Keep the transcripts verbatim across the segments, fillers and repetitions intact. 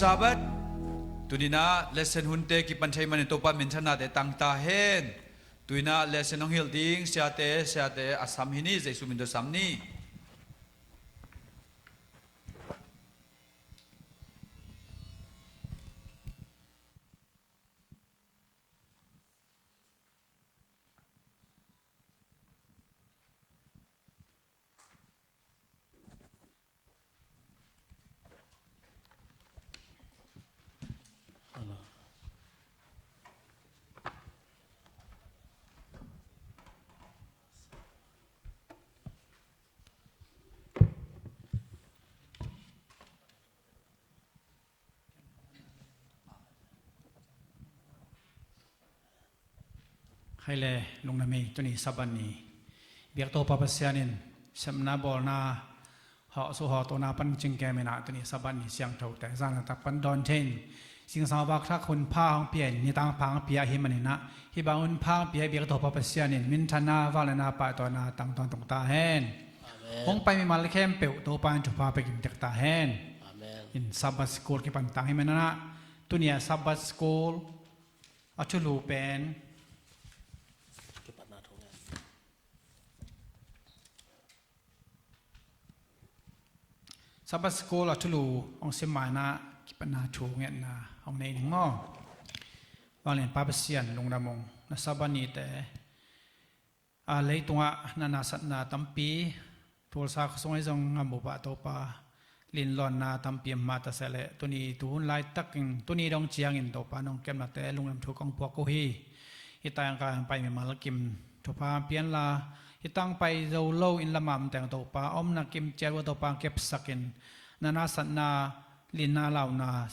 Sabbath. Tuninah lesson hunte kipan thei manin Topa minthannate tang ta hen. Tuinah lesson hong hilh ding siate, siate a sam hi ni, Jesu min tawh sam ni. Hai le, lungdam ei, tuni Sabbath ni biak Topa Pasian in sepna bawlna hawh su hawh tona pan cingkem inah tuni Sabbath ni siangthote zan a tak pan dawn thei in zingsang a vakthak hun pha hong pia in nitang pha hong pia hi maninah hih bang hun pha hong pia biak Topa Pasian in minthanna vangliatna pahtawina tang tawntung ta hen. Amen. Hong pai mimal khempeuh Topa in thupha pia kim tek ta hen. Amen. In Sabbath School kipan tang hi maninah tuni a Sabbath School a thulu pen Sabbath School a thulu hong sim ma inah kipatna thu ngetna hong nei ning maw? Vanglianpa Pasian lungdam ung, na Sabbath nite a leitungah na nasatna tampi tulsa khuasung ahi zong a mupah Topa linlawnna tampi a mah ta seh leh tuni tuhun laitakin tuni dong ciangin Topa nong kepnate lungdam thu kong puak uh hi. Hih tangka pai mimal kim thupha pianla hih tang pai zo lo in lamah omteng Topa omna kim ciat uh a Topa kepsakin na nasatna linna launa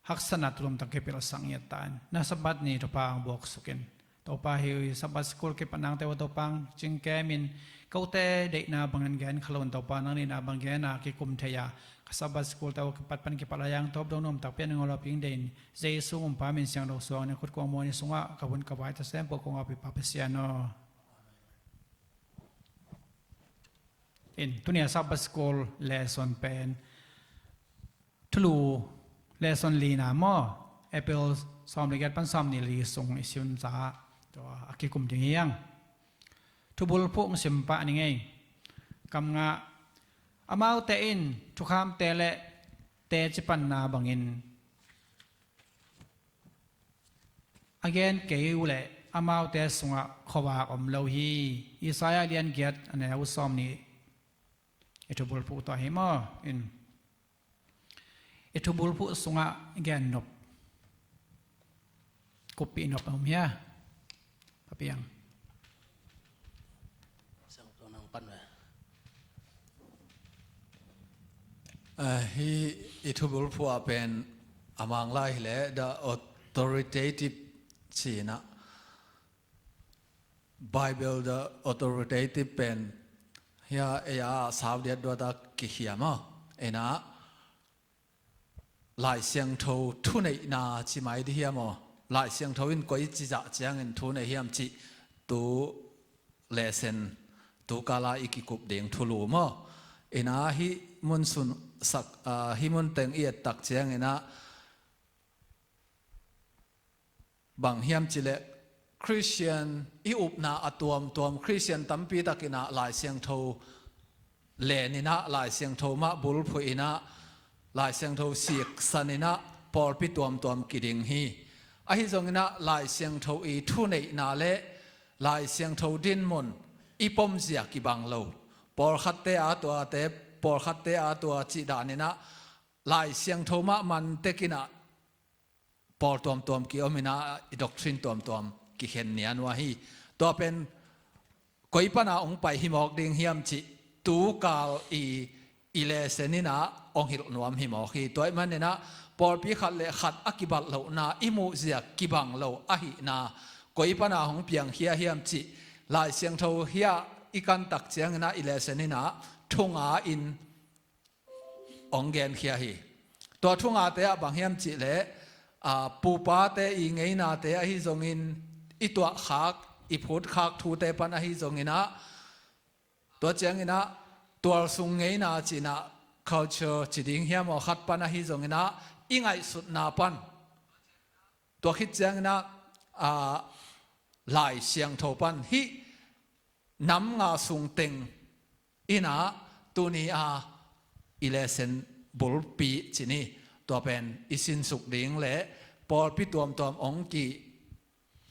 haksatna tulum tak kipilsak ngiat ta in na Sabbath ni Topa ang buaksukin Topa hi Sabbath School kipat nangte uh Topa ang cingkemin kote deihna bangin gen khalo in Topa nang nina bang gena kikum thei a ka Sabbath School te uh kipat pan kipat a yang tawp dong nuam takpi an ngawlawping deih in Jesu umpa min siangtho suang ni khutkuang muani sungah ka hun ka vai ta sempuak kong apipa Pasian aw. In tunia Sabbath School lesson pen thulu lesson lina maw? April sawm le giat pan sawm nih le li sung i sim ca tua a kikum ding hiang. Thubulphuh hong sim pah ni ngei. Kam ngah. Amaute in thukhamte le teci panna bangin a gen kei uh leh amaute sungah khuavak om lo hi. Isaiah lian giat a neu sawm nih i thubulphuh tua hi maw? In i thubulphuh sungah gen nop kuppih nop a um hia? Papiang. Hi i thubulphuh ah pen a manglai hileh the authoritative cihna Bible the authoritative pen hia ei a sau diat duata kikhiam a ena Lai Siangtho thuneihna ci mai di hiam aw? Lai Siangtho in koi ci zah ciangin thunei hiam cih tu lesen tu kala i kikup ding thulu maw? Ina hih mun sunsak hih mun teng i ettak cianginah bang hiam cileh Khristian i upna a tuamtuam Khristian tampi takinah Lai Siangtho leninah Lai Siangtho mah bulphuh inah Lai Siangtho siksaninah pawlpi tuamtuam kiding hi. Ahi zonginah Lai Siangtho i thuneihna le Lai Siangtho dinmun i pomzia kibang lo. Pawlkhatte a tuate pawlkhatte a tua cih daninah Lai Siangtho mah mantekinah pawl tuamtuam ki-om inah i doctrine tuamtuam kikhen nian uh ahi. Tua pen koi pana hong pai hi mawk ding hiam cih tukal i i lesen inah hong hilh nuam hi mawk hi. Tua ih maninah pawlpi khat le khat a kibat lohna i muhzia kibang lo ahihna koi pana hong piangkhia hiam cih Lai Siangtho hiah i kantak cianginah i lesen inah thunga in hong genkhia hi. Tua thungate ah bang hiam cihleh pupate i ngeinate ahi zongin i tuahkhak i phutkhak thute pan ahi zonginah tua cianginah tualsung ngeina cinah culture ci ding hiam aw, khat pan ahi zongin ah i ngaihsutna pan, tua khit ciangin ah, aa, Lai Siangtho pan hih nam nga sung teng in ah tuni a i lesson bulpi ci ni, tua pen i sinsuk ding le pawlpi tuamtuam ong ki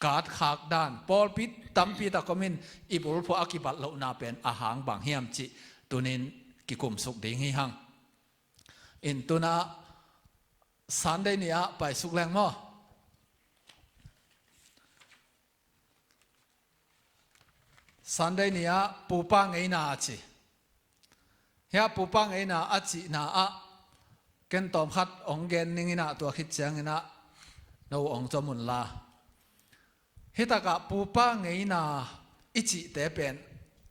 katkhak dan, pawlpi tampi tak om in i bulphuh a kibat lohna pen a hang bang hiam cih tunin kikumsuk ding hi hang. In tuna Sunday ni ah paisuk leng maw. Sunday ni ah pupa ngeina a ci. Hia pupa ngeina a cihna ah ken tawm khat ong gen ning in ah, tua khit ciangin ah no ong zom un la. Hi takah pupa ngeina i cihte pen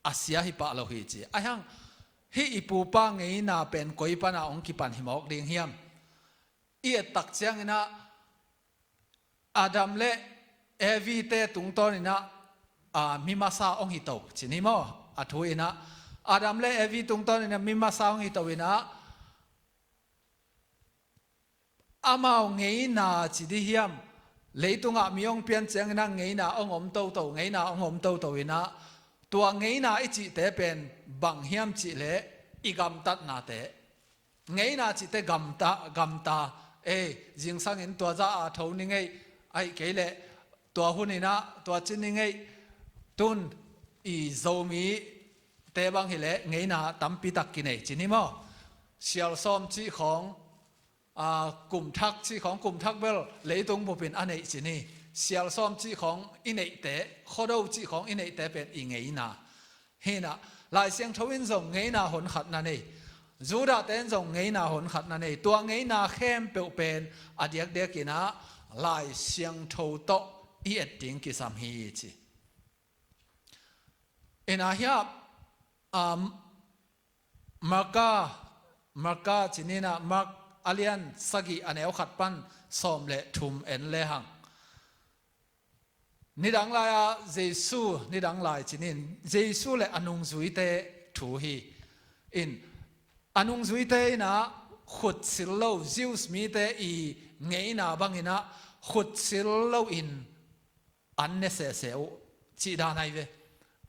a sia hi pah lo hi ci. Ahi hang hih i pupa ngeina pen koi pana ong kipan hi mawk ding hiam? I et tak ciangin ah Adam le Evi te tungtawnin ah, aa, mi masa ong hi to ci ni maw? A thu in ah Adam le Evi tungtawnin ah mi masa ong hi to in ah, amau ngeina ci di hiam? Leitungah mi ong pian ciangin ah ngeina ong om toto, ngeina ong om toto in ah, tua ngeina i cihte pen bang hiam cih leh i gamtatnate. Ngeina cihte gamta, gamta. Ei, zingsangin tua za a tho ni ngei, ahi kei leh tua hun in ah tua ci ni ngei. Tun i Zomi te bang hi leh ngeina tampi tak kinei ci ni maw? Sial sawm cih khawng, aa, kum thak cih khawng, kum thak bel leitung bupin a neih ci ni. Sial sawm cih khawng i neihte, khuado cih khawng i neihte pen i ngeina hi in ah, Lai Siangtho in zong ngeina hon khat na nei. Judahte in zong ngeina hon khat na nei. Tua ngeina khempeuh pen a diakdiakin ah Lai Siangtho tawh i et ding kisam hi ci. In ah hiah, um, Marka, Marka ci ni in ah, Mark a lian sagih a neu khat pan sawm le thum en le hang. Nidang lai-a Jesu, nidang lai ci ni in, Jesu le a nungzuite thu hi. In, a nungzuite in ah khutsil lo, Jews mite i ngeina bangin ah khutsil loin an ne sese uh cih dan ahi ve.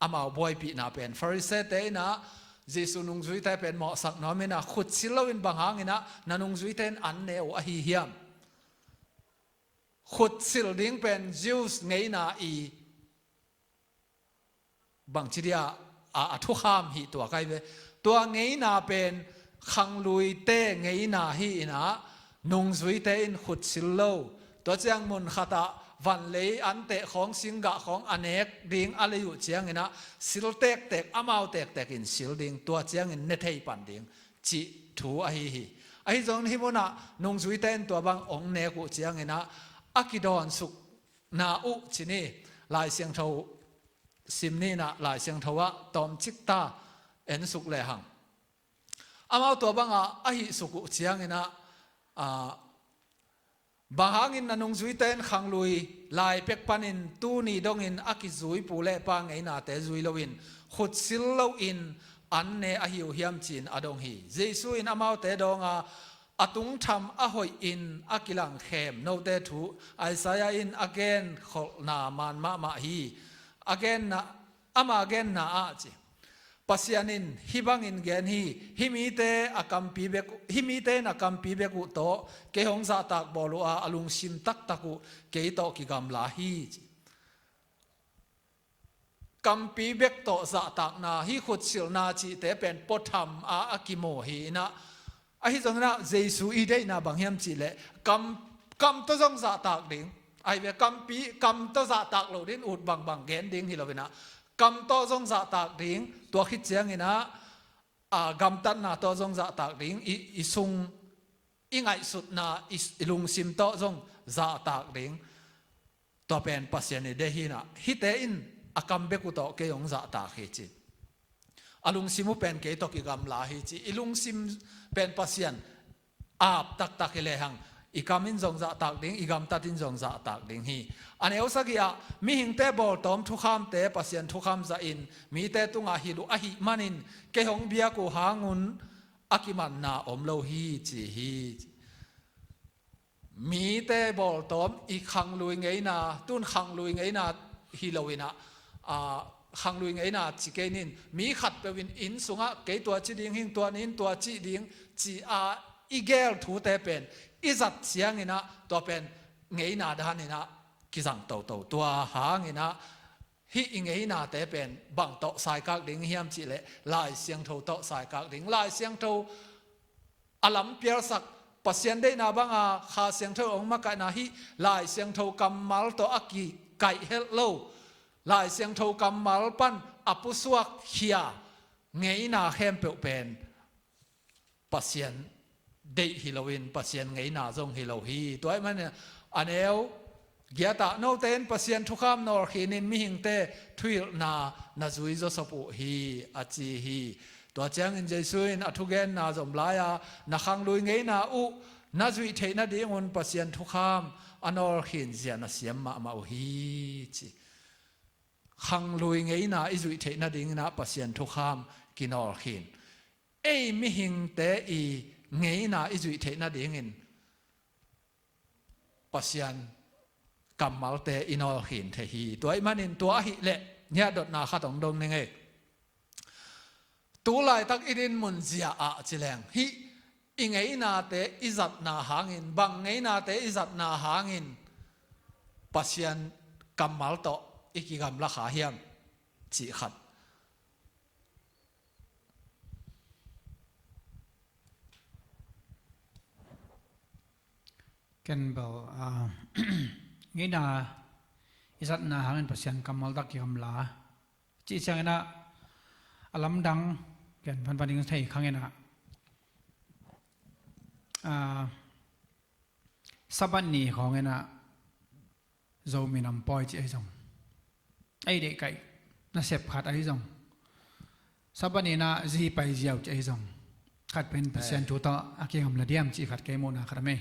Amau buaipihna pen Pharisee-te in ah Jesu nungzuite pen mawhsak nuam in ah khutsil loin bang hangin ah na nungzuite in an ne uh ahi hiam? Khutsil ding pen Jews ngeina i bangci dia a, a thukham hi tua kai ve. Tua ngeina pen khangluite ngeina hi in ah, nungzuite in khutsil lo. Tua ciang mun khatah vanlei an teh khawng, singgah khawng a nek ding a lei uh ciangin ah sil tektek, amau tektek in sil ding, tua ciangin ne thei pan ding cih thu ahi hi. Ahi zongin hih munah nungzuite in tua bang ong nek uh ciangin ah a kidawn suk na uh ci ni. Lai Siangtho sim ni in ah, Lai Siangtho ah tawmcik ta en suk le hang. Amau tua bangah a hih suk uh ciangin ah, aa, bang hangin na nungzuite in khanglui lai pek panin tuni dongin a kizui pu le pa ngeinate zui loin khutsil loin an ne ahi uh hiam ci-in a dong hi. Jesu in amaute dawng a, a tungtham a hoihin a kilangkhem note thu Isaiah in a genkholhna man mahmah hi. A genna, ama genna ah ci, Pasian in hih bangin gen hi, hih mite a kampi bek, hih mite in a kampi bek uh tawh kei hong zahtak bawl uh a, a lungsim taktak uh kei tawh kigamla hi ci. Kampi bek tawh zahtakna, hih khutsilna cihte pen puatham a, a kimu hi in ah, ahi zongin ah Jesu i deihna bang hiam cih leh kam, kam tawh zong zahtak ding. Ahi ve, kampi, kam tawh zahtak lo ding, ut bangbang gen ding hi lo in ah, kam tawh zong zahtak ding, tua khit ciangin ah, a, gamtatna tawh zong zahtak ding, i, i sung, i ngaihsutna, i, i lungsim tawh zong zahtak ding. Tua pen Pasian i deih hi in ah, hihte in a kam bek uh tawh kei hong zahtak hi ci. A lungsim uh pen kei tawh kigamla hi ci. I lungsim pen Pasian ap taktak hi lehang, i kam in zong zahtak ding, i gamtat in zong zahtak ding hi. A neu sagih ah, mihingte bawltawm thukhamte Pasian thukham zahin mite tungah hilh uh ahih manin kei hong biak uh hangun a kimanna om lo hi ci hi. Mite bawltawm i khanglui ngeina, tun khanglui ngeina hi lo inah, a, khanglui ngeina ci kei nin, mi khatpeuh in inn sungah kei tua ci ding hing, tua nin tua ci ding ci a i gel thute pen i zat cianginah tua pen ngeina daninah kizang toto. Tua hanginah hih i ngeinate pen bang tawh saikak ding hiam cihleh Lai Siangtho tawh saikak ding. Lai Siangtho a lampialsak, Pasian deihna banga Kha Siangtho hong makaihna hih Lai Siangtho kammal tawh a kikaih helh lo, Lai Siangtho kammal pan a pusuak khia ngeina khempeuh pen Pasian deih hi loin Pasian ngeina zong hi lo hi. Tua ahih manin a neu giatah note in Pasian thukham nawlkhinin mihingte thuhilhna na zui zawsop uh hi, a ci hi. Tua ciangin Jesu in a thugenna zom lai-a na khanglui ngeina uh na zuih theih nadingun Pasian thukham a nawlkhin zia na siam mahmah uh hi ci. Khanglui ngeina i zuih theih nadinginah Pasian thukham kinawlkhin. Ei mihingte i ngeina i zuih theih nadingin Pasian kammalte i nawlkhin thei hi. Tua ahih manin tua ahih leh ngiat dotna khat hong dong ning ei. Tu laitak i dinmun zia ah ci leng hih i ngeinate i zatna hangin, bang ngeinate i zatna hangin Pasian kammal tawh i kigamla kha hiam cih khat. Ken bel, ah, ngeina i zatna hangin Pasian kammal tawh kigamla cih cianginah a lamdang ken phanphan ding thei khanginah, ah, Sabbath ni khawnginah Zomi nam pawi cih ahi zong, ei deihkaih nasep khat ahi zong, Sabbath ni inah zi pai ziau cih ahi zong, khat pen Pasian thu tawh a kigamla diam cih khat kei muhna khat a mei.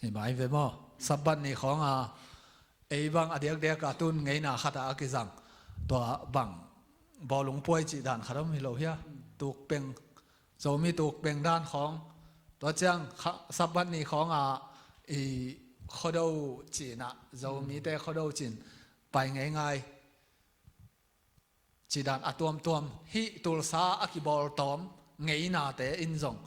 Hi mai ve maw? Sabbath ni khawnga ei bang a diakdiak a tun ngeina khatah a kizang tua bang bawlung puai cih dan khat om hi lo hia? Tukpeng, Zomi tukpeng dan khawng, tua ciang kha-, Sabbath ni khawnga i khuado cinah, Zomite khuado cin pai ngeingai. Cidan a tuamtuam hih tulsa a kibawltawm ngeinate in zong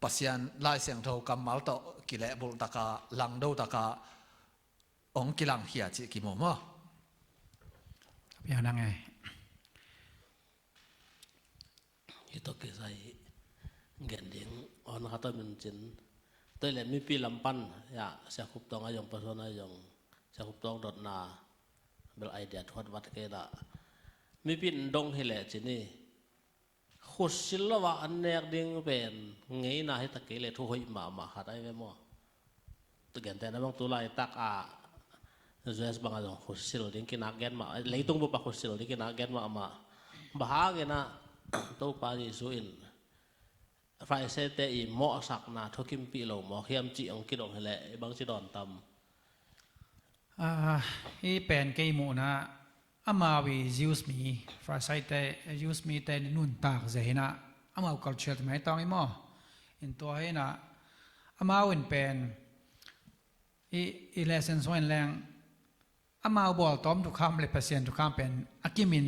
Pasian Lai Siangtho kammal tawh kilehbulh taka langdo taka hong kilangkhia cih kimu maw? Piang nang ei. Hih tawh kisai gen ding hon khat om in cin. Tua leh mipi lam pan, ya, Sia Khup Tawng a zong, Pastor a zong, Sia Khup Tawng dotna bel idea thuat vat kei dah. Mipi in dong hi leh cin hi. Khutsil lo ah an nek ding pen ngeina hi ta kei leh thu hoih mahmah khat ahi ve maw? Tu gentehna bang tu laitak ah U S bang a zong khutsil ding kinak gen mah, leitung bup ah khutsil ding kinak gen mahmah. Bang hangin ah Topa Jesu in Pharisee-te i mawhsakna thukimpih lo mawk hiam cih hong kidong hi leh bangci dawn tam? Ah, hih pen kei muhna amau i Jews mi, Pharisee-te, Jews mite nuntak zia hinah amau culture mah hi tawng hi maw? In tua hinah amau in pen i, i lesson sung in leng amau bawltawm thukham le Pasian thukham pen a kimin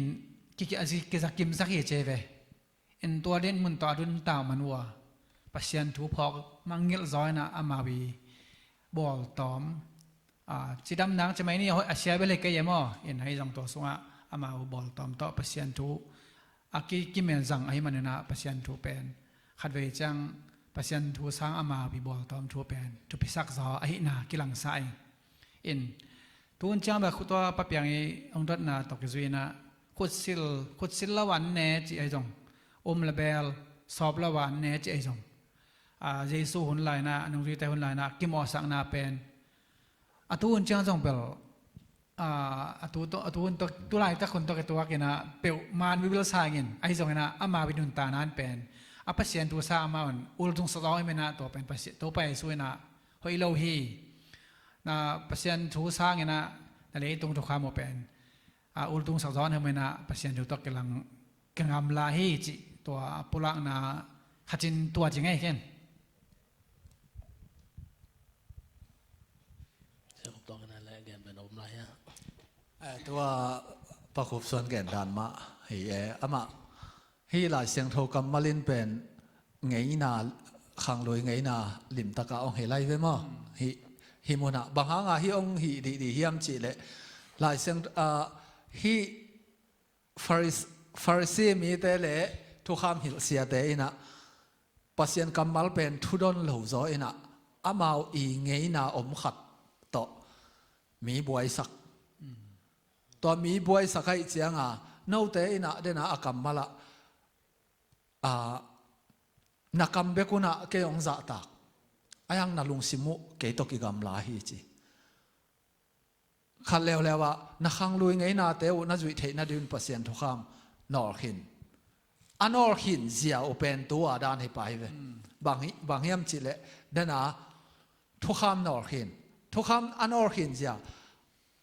ki, ki, a zi, kizakimsak hi ci ve. In tua dinmun tawh a nuntak man uh a Pasian thu phawk mangngilh zaw inah amau i bawltawm, a, cidam nang ci mai ni, a hoih a sia bel hi kei e maw? In ahi zong tua sungah amau bawltawm tawh Pasian thu a ki, kimen zang ahi maninah Pasian thu pen khatvei ciang Pasian thu sang amau i bawltawm thu pen thupisak zaw ahihna kilangsa ing. In tun ciang bel khutua papiang i hong dotna tawh kizui inah khutsil, khutsil lo an ne cih ahi zong, um le bel sawp lo an ne cih ahi zong, a, Jesu hun lai inah, a nungzuite hun lai inah kimawhsakna pen a tu hun ciang zong bel, a, a tu, a tu hun tawh, tu laitak hun tawh kituak inah peuhmah vivilsa ing in, ahi zong inah amau i nuntakna in pen a Pasian thu sang amau in ultung sa zaw hi maninah tua pen Pasi-, Topa Jesu inah hoih lo hi. Na Pasian thu sang inah na leitung thukham uh pen a ultung sak zaw hi maninah Pasian thu tawh kilang ka gamla hi cih tua pulakna khat in tua ci ngei ken. Eh, tua Pa Khup Suan gen dan mah hi e, amah hih Lai Siangtho kammal in pen ngeina, khanglui ngeina limtaka hong hi lai ve maw? Hih, hih munah bang hanga hih hong hih dihdih hiam cihleh Lai Siang, ah, hih Faris-, Farisi mite le thukham hilhsiate inah Pasian kammal pen thudon lo zaw inah amau i ngeina om khat tawh mi buaisak. Tua mi buaisak ahih cianga note inah dena a kammal ah, a, na kam bek unah kei hong zahtak. Ahi hang na lungsim uh kei tawh kigamla hi ci. Khat leuleu ah na khanglui ngeinate uh na zuih theih nadingin Pasian thukham nawlkhin. A nawlkhin zia uh pen tua dan hi pah hi ve. Bang hi, bang hiam cihleh dena thukham nawlkhin. Thukham a nawlkhin zia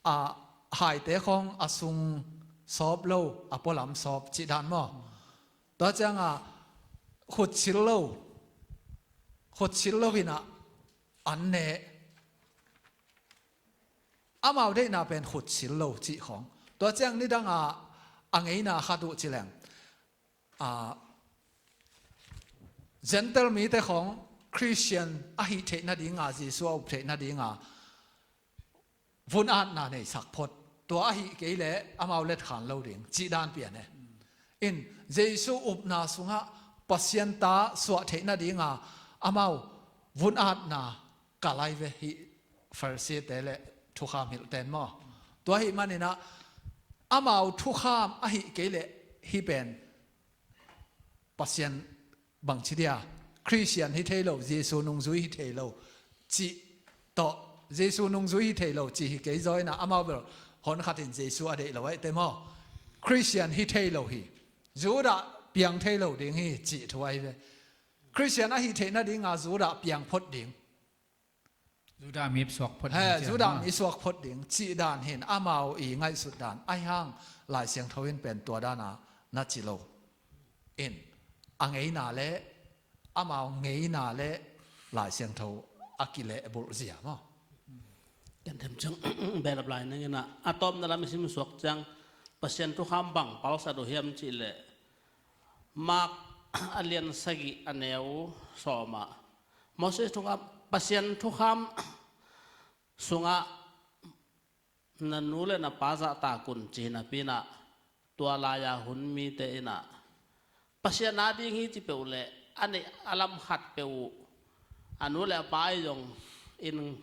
a haite khawng a sung sawp lo, a pualam sawp cih dan maw? Tua cianga khutsil lo, khutsil lo hinah an ne. Amau deihna pen khutsil lo cih khawng. Tua ciang nidanga a ngeina khat uh cileng, a, Gentile mite khawng Christian a hih theih nadinga, Jesu a up theih nadinga vun atna neisak phot. Tua ahih kei leh amau letkhan lo ding cih dan pian e. In Jesu upna sungah Pasian ta suah theih nadinga amau vun atna ka lai ve hih Farisite le thukham hilhten maw? Tua ahih maninah amau thukham ahih kei leh hih pen Pasian bangci dia, Christian hi thei lo, Jesu nungzui hi thei lo cih tawh, Jesu nungzui hi thei lo cih hi kei zaw inah amau bel hon khatin Jesu a deih lo aihte maw? Christian hi thei lo hi, Judah piang thei lo ding hi cih thu ahi ve. Christian a hih theih nadinga Judah piang phot ding. Judah mi suak phot ding, Judah mi suak phot ding cih dan hin amau i ngaihsut dan ahi hang Lai Siangtho in pen tua dana na ci lo. In a ngeina le amau ngeina le Lai Siangtho a kilehbulh zia maw? Kan them ciang behlap lai nangin a tawpna lam i sim suak ciang Pasian thukham bang palsat uh hiam cihleh Mark a lian sagih a neu sawmah Moses thukham, Pasian thukham sungah na nu le na pa zahtak un ci napi inah tua lai-a hun mite inah Pasian a ding hi ci peuh le a neih a lam khat peuh uh a nu le a pa ahi zongin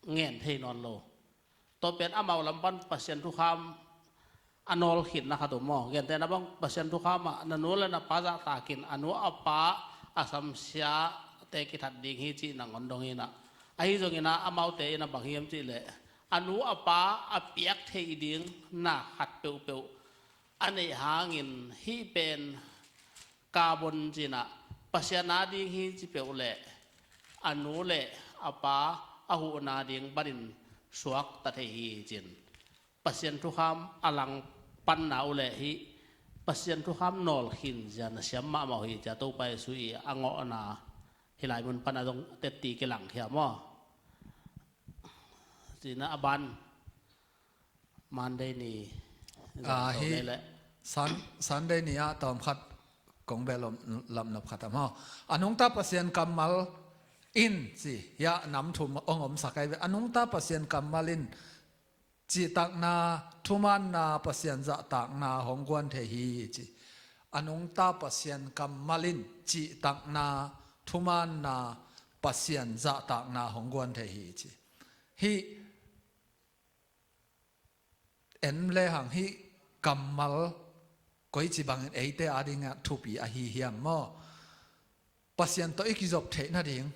ngen thei nawn lo. Tua pen amau lam pan Pasian thukham a nawlkhinna khat uh maw? Gentehna bang Pasian thukham ah na nu le na pa zahtakin a nu a pa a samsiate kithat ding hi cih nangawn dong inah. Ahi zongin ah amaute inah bang hiam cihleh a nu a pa a piak theih ding na khat peuhpeuh a neih hangin hih pen carbon cinah Pasian a ding hi ci peuh leh a nu le a pa a huhna ding panin suakta thei hi cin. Pasian thukham a langpanna uh leh hih Pasian thukham nawlkhin zia na siam mahmah uh hi cia Topa Jesu i a ngawhna hih lai mun pana zong tetti kilangkhia maw? Cina a ban Monday ni. Ah, hi le Sun-, Sunday ni ah tawm khat kong bel om lamnop khat am haw. A nungta Pasian kammal in ci hiah nam thum ong om sakai ve. A nungta Pasian kammal in cihtakna, thumaanna, Pasian zahtakna hong guan thei hi ci. A nungta Pasian kammal in cihtakna, thumaanna, Pasian zahtakna hong guan thei hi ci. Hih en lehang hih kammal koici bangin eite adingah thupi ahi hiam maw? Pasian tawh i kizop theih nading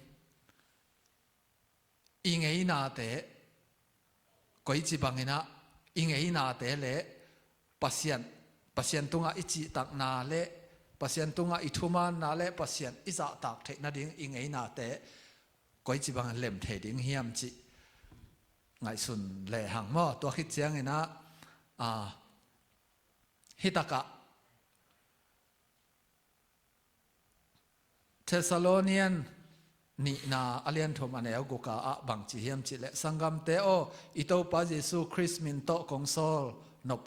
i ngeinate koici banginah i ngeinate le Pasian, Pasian tungah i cihtakna le Pasian tungah i thumaanna le Pasian i zahtak theih nading i ngeinate koici bangin lem thei ding hiam cih ngaihsun lehang maw? Tua khit cianginah, a, hitakah Thessalonian nihna a lianthum a neu guka ah bang ci hiam cih leh, "Sanggamte aw, i Topa Jesu Khrist min tawh kong sawl nop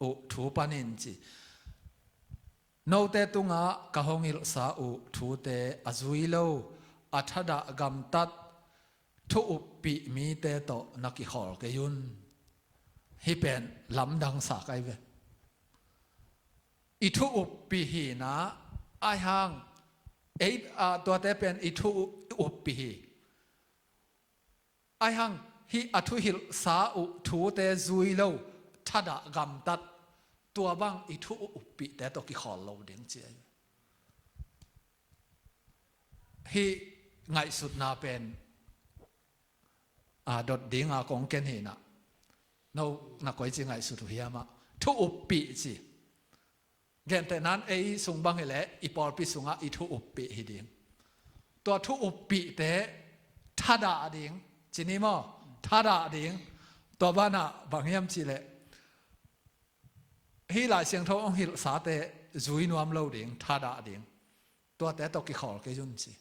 uh thu panin," ci. "Note tungah ka hong hilhsa uh thute a zui lo, a thadah gamtat, thu uppih mite tawh na kikhawl kei un." Hih pen lamdang sa kai ve. I thu uppih hi na, ai hang, ei, a, tuate pen i thu uppih hi. Ai hang, hih a thuhilhsa uh thute zui lo, thadah gamtat, tua bang i thu uppihte tawh kikhawl lo ding ci ahi. Hih ngaihsutna pen, a, dot dinga kong ken hi na. No na koici ngaihsut uh hiam ah? Thu uppih ci. Gentehnan ei sung bang hileh i pawlpi sungah i thu uppih hi ding. Tua thu uppihte thadah ding, ci ni maw? Thadah ding. Tua banah bang hiam cih leh, hih Lai Siangtho hong hilhsate zui nuam lo ding, thadah ding. Tuate tawh kikhawl kei un ci.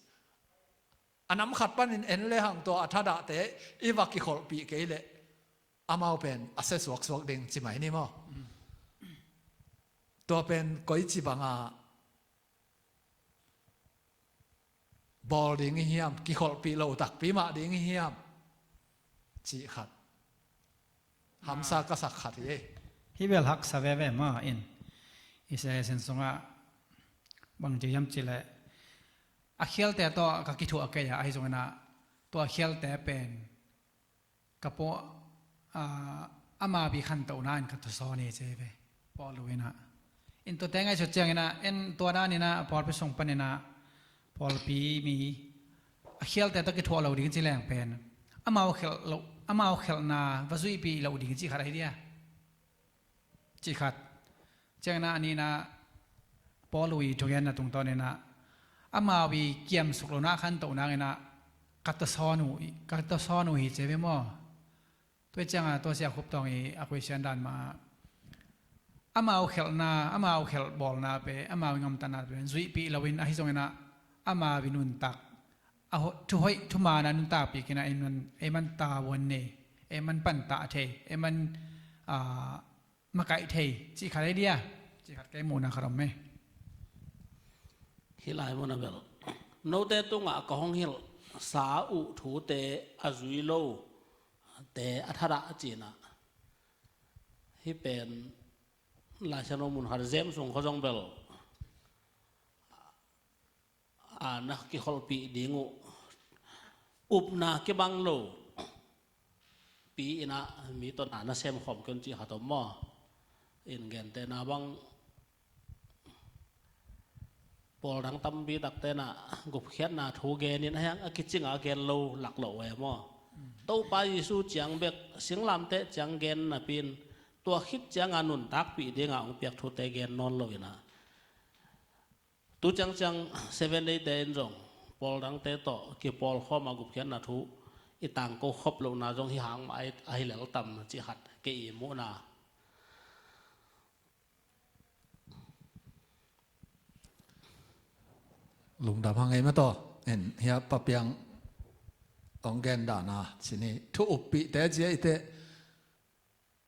A nam khat panin en le hang tua a thadahte i va kikholhpih kei leh amau pen a sia suaksuak ding ci mai ni maw? Tua pen koici banga bawl ding i hiam, kikholhpih lo takpi mah ding i hiam, cih khat. Hamsa ka sak khat hi ei. Hih bel haksa veve maw in. Israel sin sungah bang ci hiam cih leh, a khialte tawh ka kithuah kei a, ahi zongin ah tua khialte pen ka paw, ah, amau i khantohna in ka thusawn hi ci ve. Paul in ah. In tuate ngaihsut ciangin ah, en tua danin ah, pawlpi sung panin ah, pawlpi mi, a khialte tawh kithuah lo ding ci leng pen, amau khelh lo, amau khelhna va zuihpih lo ding ci khat ahi dia. Ci khat. Ciangin ah a nihna, Paul i thugenna tungtawnin ah, amau i kiamsuk lohna khantoh nangin ah, ka thusawn uh, ka thusawn uh hi ci ve maw? Tua ciangah tua Sia Khup Tawng i a question dan mah, amau khelhna, amau khelh bawlna pen, amau i gamtatna pen zuihpih loin, ahi zongin ah amau i nuntak, a ho-, thuhoih thuman a nuntakpih kei in ah, ei man, ei man tavuan nei, ei man pantah thei, ei man, ah, makaih thei cih khat ahi dia. Cih khat kei muhna khat om e. Hih lai mun ah bel, note tungah ka hong hilhsa uh thute a zui lo te a thadah a ci in ah, hih pen Lai Siangtho mun khat James sung khaw zong bel, a, na kikholhpih ding uh upna kibang lo pi in ah mi tawh na na sem khawm kei un cih khat om maw? In gentehna bang, pawl dang tampi takte in ah gupkhiatna thu genin, a hiang a kicing a gen lo lak lo e maw? Topa Jesu ciang bek, singlamteh ciang gen napi in, tua khit cianga nuntakpih dinga hong piak thute gen nawn lo in ah, tu ciangciang Seven Day te in zong pawl dangte tawh kipawlkhawm a gupkhiatna thu i tangko khop lohna zong hih hang mah ahi lel tam cih khat kei i muhna. Lungdam hang ei mah tawh. En, hiah Pa Piang hong gen dan a ci ni, thu uppihte zia i teh,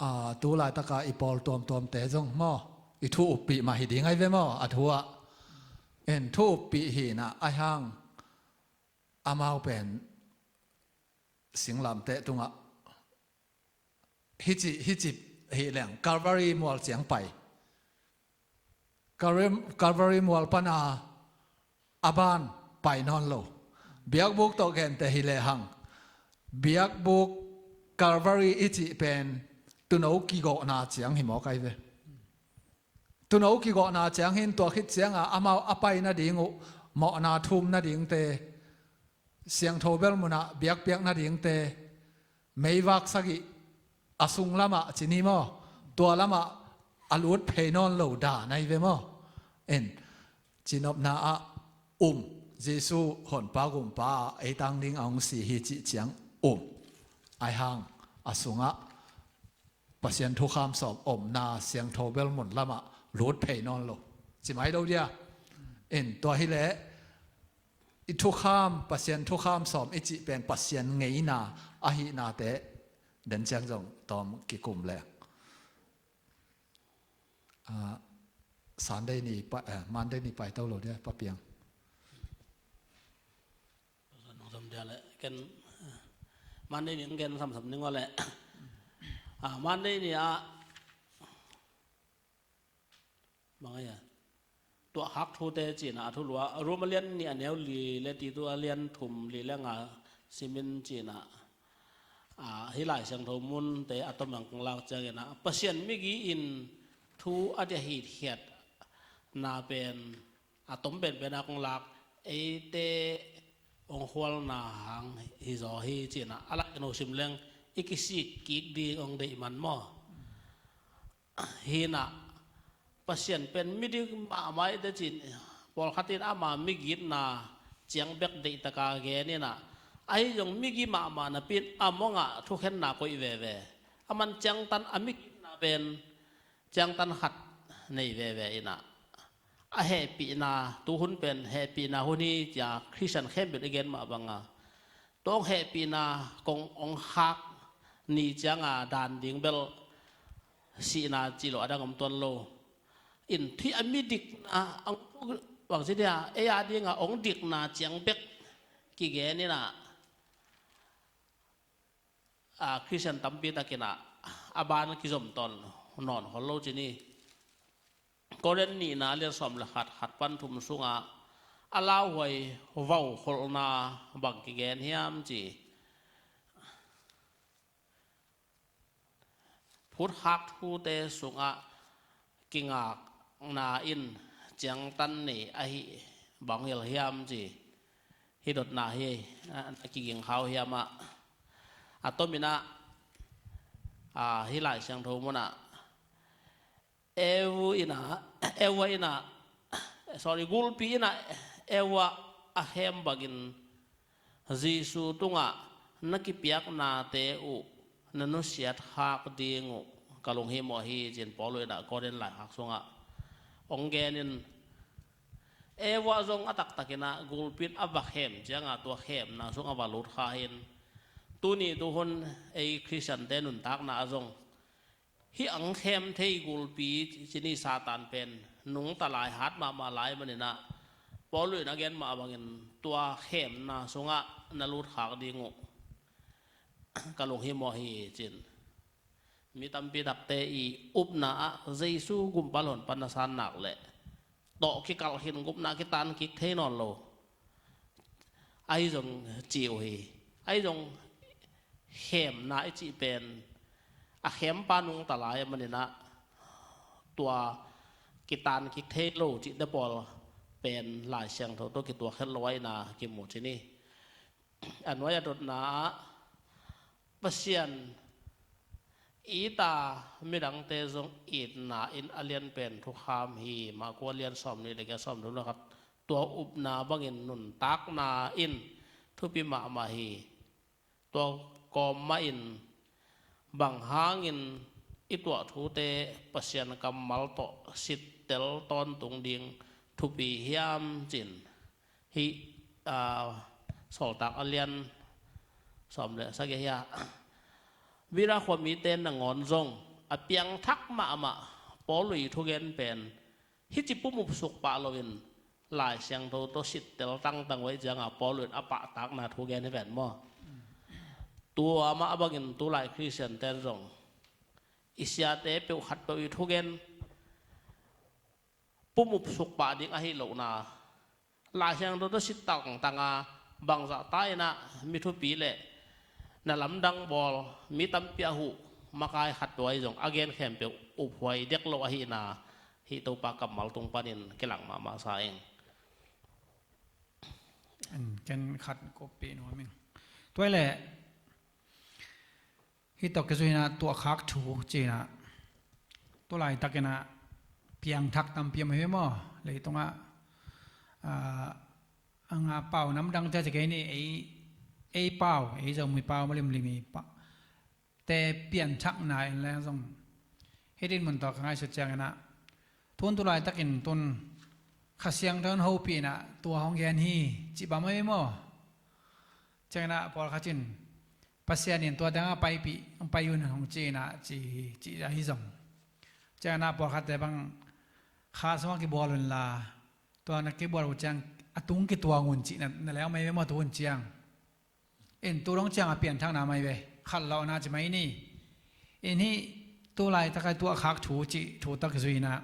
a, tu laitaka i pawl tuamtuamte zong maw, i thu uppih mah hi ding ahi ve maw, a thu ah. En, thu uppih hi in ah, ahi hang amau pen singlamteh tungah hici, hici hi leng Calvary mual ciang pai. Calvary, Calvary mual pana a ban pai nawn lo. Biakbuk tawh gente hi lehang, biakbuk Calvary i cih pen tuuno kigawhna ciang hi mawk ahi ve. Tuuno kigawhna ciang hi in, tua khit cianga amau a pai nading uh, mawhna thum nadingte, siangtho bel munah biakpiak nadingte, meivak sagih a sung lamah ci ni maw, tua lamah a lut phei nawn lo dan ahi ve maw? En, cinopna ah um, Jesu honpa gumpa a ei tang ding a hong si hi cih ciang um. Ahi hang a sungah Pasian thukham sawm omna siangtho bel mun lamah lut phei nawn lo. Ci mai lo dia. En, tua hi leh i thukham, Pasian thukham sawm i cih pen Pasian ngeina ahihnate den ciang zong tawm kikum leng. Ah, Sunday ni pa, eh, Monday ni paito lo dia, Pa Piang. Nong sam dia le, ken, eh, Monday ni ang gen samsam ning le. Ah, Monday ni a, bang a, tuahkhak thute cihna a thulu a, Rom a lian nih a neu li le Tito a lian thum li le nga simin cihna. Ah, hih Lai Siangtho munte a tom a kong lak ciangin ah, Pasian migi in thu a dia hitkhiatna pen a tom penpen a kong lak, eite hong khualna hang hi zaw hi cihna. A lak in ho sim leng i kisik kik ding hong deih man maw? Hi na, Pasian pen midik mahmah i te cin, pawlkhat in ama migitna ciang bek deih taka gen in ah, ahi zong migi mahmah napi in a mawngah thukhenna koih veve. A man ciangtan a migitna pen ciangtan khat nei veve in ah, a hehpihna, tuhun pen hehpihna hun hi cia Khristian khempeuh i gen mah banga, tua hong hehpihna kong hong khak ni cianga dan ding bel sihna cih lo a dang om tuan lo. In thih a midikna, ang, bang ci dia, ei a dinga hong dikna ciang bek kigen in ah, a, Khristian tampi takin ah a ban kizom tawn nawn khol lo ci ni. Korin nihna lian sawm le khat, khat pan thum sungah a lauhuai vaukholhna bang kigen hiam ci. Phutkhak thute sungah kingakna in ciangtan nei ahi bang hil hiam ci. Hih dotna hi, a, a kiging khau hiam ah, a tomin ah, a, hih Lai Siangtho munah Eva in ah, Eva in ah, sorry, gulpi in ah Eva a khem bangin Jesu tungah na kipiaknate uh na nusiat khak ding uh ka lunghimawh hi, ci-in Paul in ah Korin laikhak sungah hong gen in, Eva zong a taktakin ah gulpi in a va khem cianga tua khemna sungah va lut kha hi in, tuni tuhun ei Khristiante nuntakna ah zong hih ang khem thei gulpi ci ni Satan pen nungta lai, hat mahmah lai manin ah, Paul in a gen mah bangin tua khemna sungah na lut khak ding uh ka lunghimawh hi, ci-in. Mi tampi takte i upna ah Jesu gumpa hong pan na san nak leh tawh kikalh khin, gupna kitan kik thei nawn lo. Ahi zong ci uh hi. Ahi zong khemna i cih pen a khempa nungta lai a manin ah tua kitan kik thei lo cihte pawl pen Lai Siangtho tawh kituak het lo ahihna kimu ci ni. A nuai a dotna ah Pasian it a midangte zong itna in a lianpen thukham hi. Marka lian sawmnih le giat, sawmthum le khat. Tua upna bangin nuntakna in thupi mahmah hi. Tua kawm mahin bang hangin i tuah thute Pasian kammal tawh sittel tawntung ding thupi hiam, ci-in hih, aa, Sawltak a lian sawm le sagih ah, Berea khua mite nangawn zong a piangthak mahmah Paul i thugen pen hih ci pum upsuk pah loin Lai Siangtho tawh sittel tangtang uh ahih cianga Paul in a pahtakna thugen hi ven maw? Tua mah bangin tulai Khristian ten zong i siate peuh khatpeuh i thugen pum upsuk pah ding ahi lohna, Lai Siangtho tawh sittel tangtang a bangzah ta in ah mi thupi le na lamdang bawl, mi tampi a huh makai khat tua i zong a gen khempeuh uphuai dek lo ahihna hih Topa kammal tung panin kilang mahmah sa ing. Ken khat kawppih nuam ing. Tua i leh hih tawh kizui in ah tuahkhak thu ci-in ah, tu laitakin ah piangthak tampi om hi maw? Leitungah, aa, a nga pau namdangte ci kei ni, ei, ei pau, ei Zomi pau, malimlim i pau te pianthakna in leng zong hih dinmun tawh ka ngaihsut ciangin ah, tun tu laitakin tun Kha Siangtho in hopih inah tua hong gen hi, cih bang mai maw? Cianginah pawlkhat in Pasian in tua tengah paipih, hong pai un hong ci inah ci, ci ahi zong. Cianginah pawlkhatte bang kha sungah kibual unla, tua na kibual uh ciang a tung kituang un cih na, na leu mai ve maw tu hun ciang. In tu dong ciang a pianthakna mai ve, khatlawhna ci mai ni. In hih tu laitaka i tuahkhak thu cih thu tawh kizui inah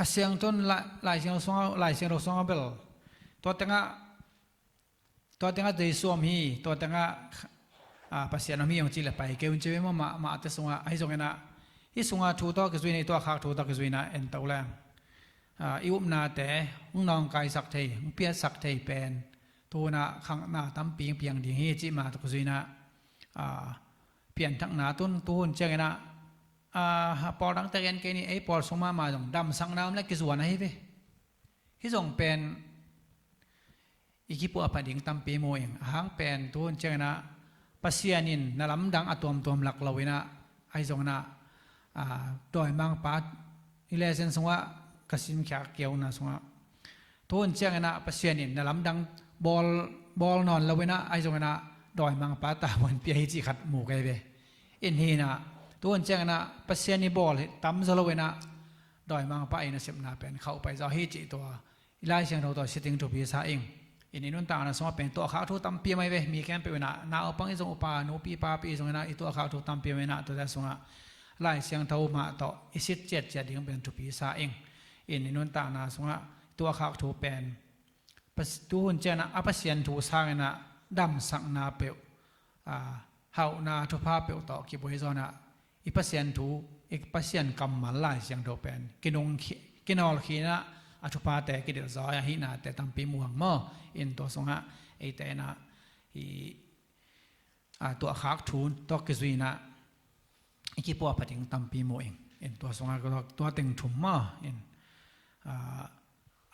Kha Siangtho in la, Lai Siangtho sungah, Lai Siangtho sungah bel tua tengah, tua tengah Jesu om hi, tua tengah, ah, Pasian om hi hong ci le pai kei un ci ve maw, mah, mahte sungah, ahi zonginah hih sungah thu tawh kizui inah, i tuahkhak thu tawh kizui inah en to leng, ah, i upnate hong nawngkaisak thei, hong piatsak thei pen tu hunah khangna tampi hong piang ding hi cih mah tawh kizui inah, ah, pianthakna tun tu hun cianginah, ah, pawl dangte gen kei ni, ei pawl sung mahmah zong damsakna om le kizuan ahi ve. Hih zong pen i kipuahpha ding tampi mu ing. A hang pen tu hun cianginah Pasian in na lamdang a tuamtuam lak lo inah, ahi zonginah, ah, dawimangpa i lesson sungah ka simkhiat kiauna sungah tu hun cianginah Pasian in na lamdang bawl, bawl nawn lo inah, ahi zonginah dawimangpa tavuan pia hi cih khat mu kei ve. In hi inah tu hun cianginah Pasian i bawl hi tam zaw lo inah dawimangpa i nasepna pen khauh pai zaw hi cih tua i Lai Siangtho tawh siting thupi sa ing. In i nuntakna sungah pen tuahkhak thu tampi mai ve, mi khempeuh inah, naupang i zong, upa nupi papi i zong inah i tuahkhak thu tampi mai inah tuate sungah Lai Siangtho mah tawh i sit ciatciat ding pen thupi sa ing. In i nuntakna sungah tuahkhak thu pen Pas-, tu hun cianginah a Pasian thu sanginah damsakna peuh, ah, hauhna thupha peuh tawh kibuai zaw inah i Pasian thu, i Pasian kammal Lai Siangtho pen kinung khi-, kinawl khi inah a thuphate kidelh zaw ahihnate tampi muang maw? In tua sungah eite inah i, ah, tuahkhak thu tawh kizui inah i kipuahpha ding tampi mu ing. In tua sungah tua, tua teng thum maw? In, ah,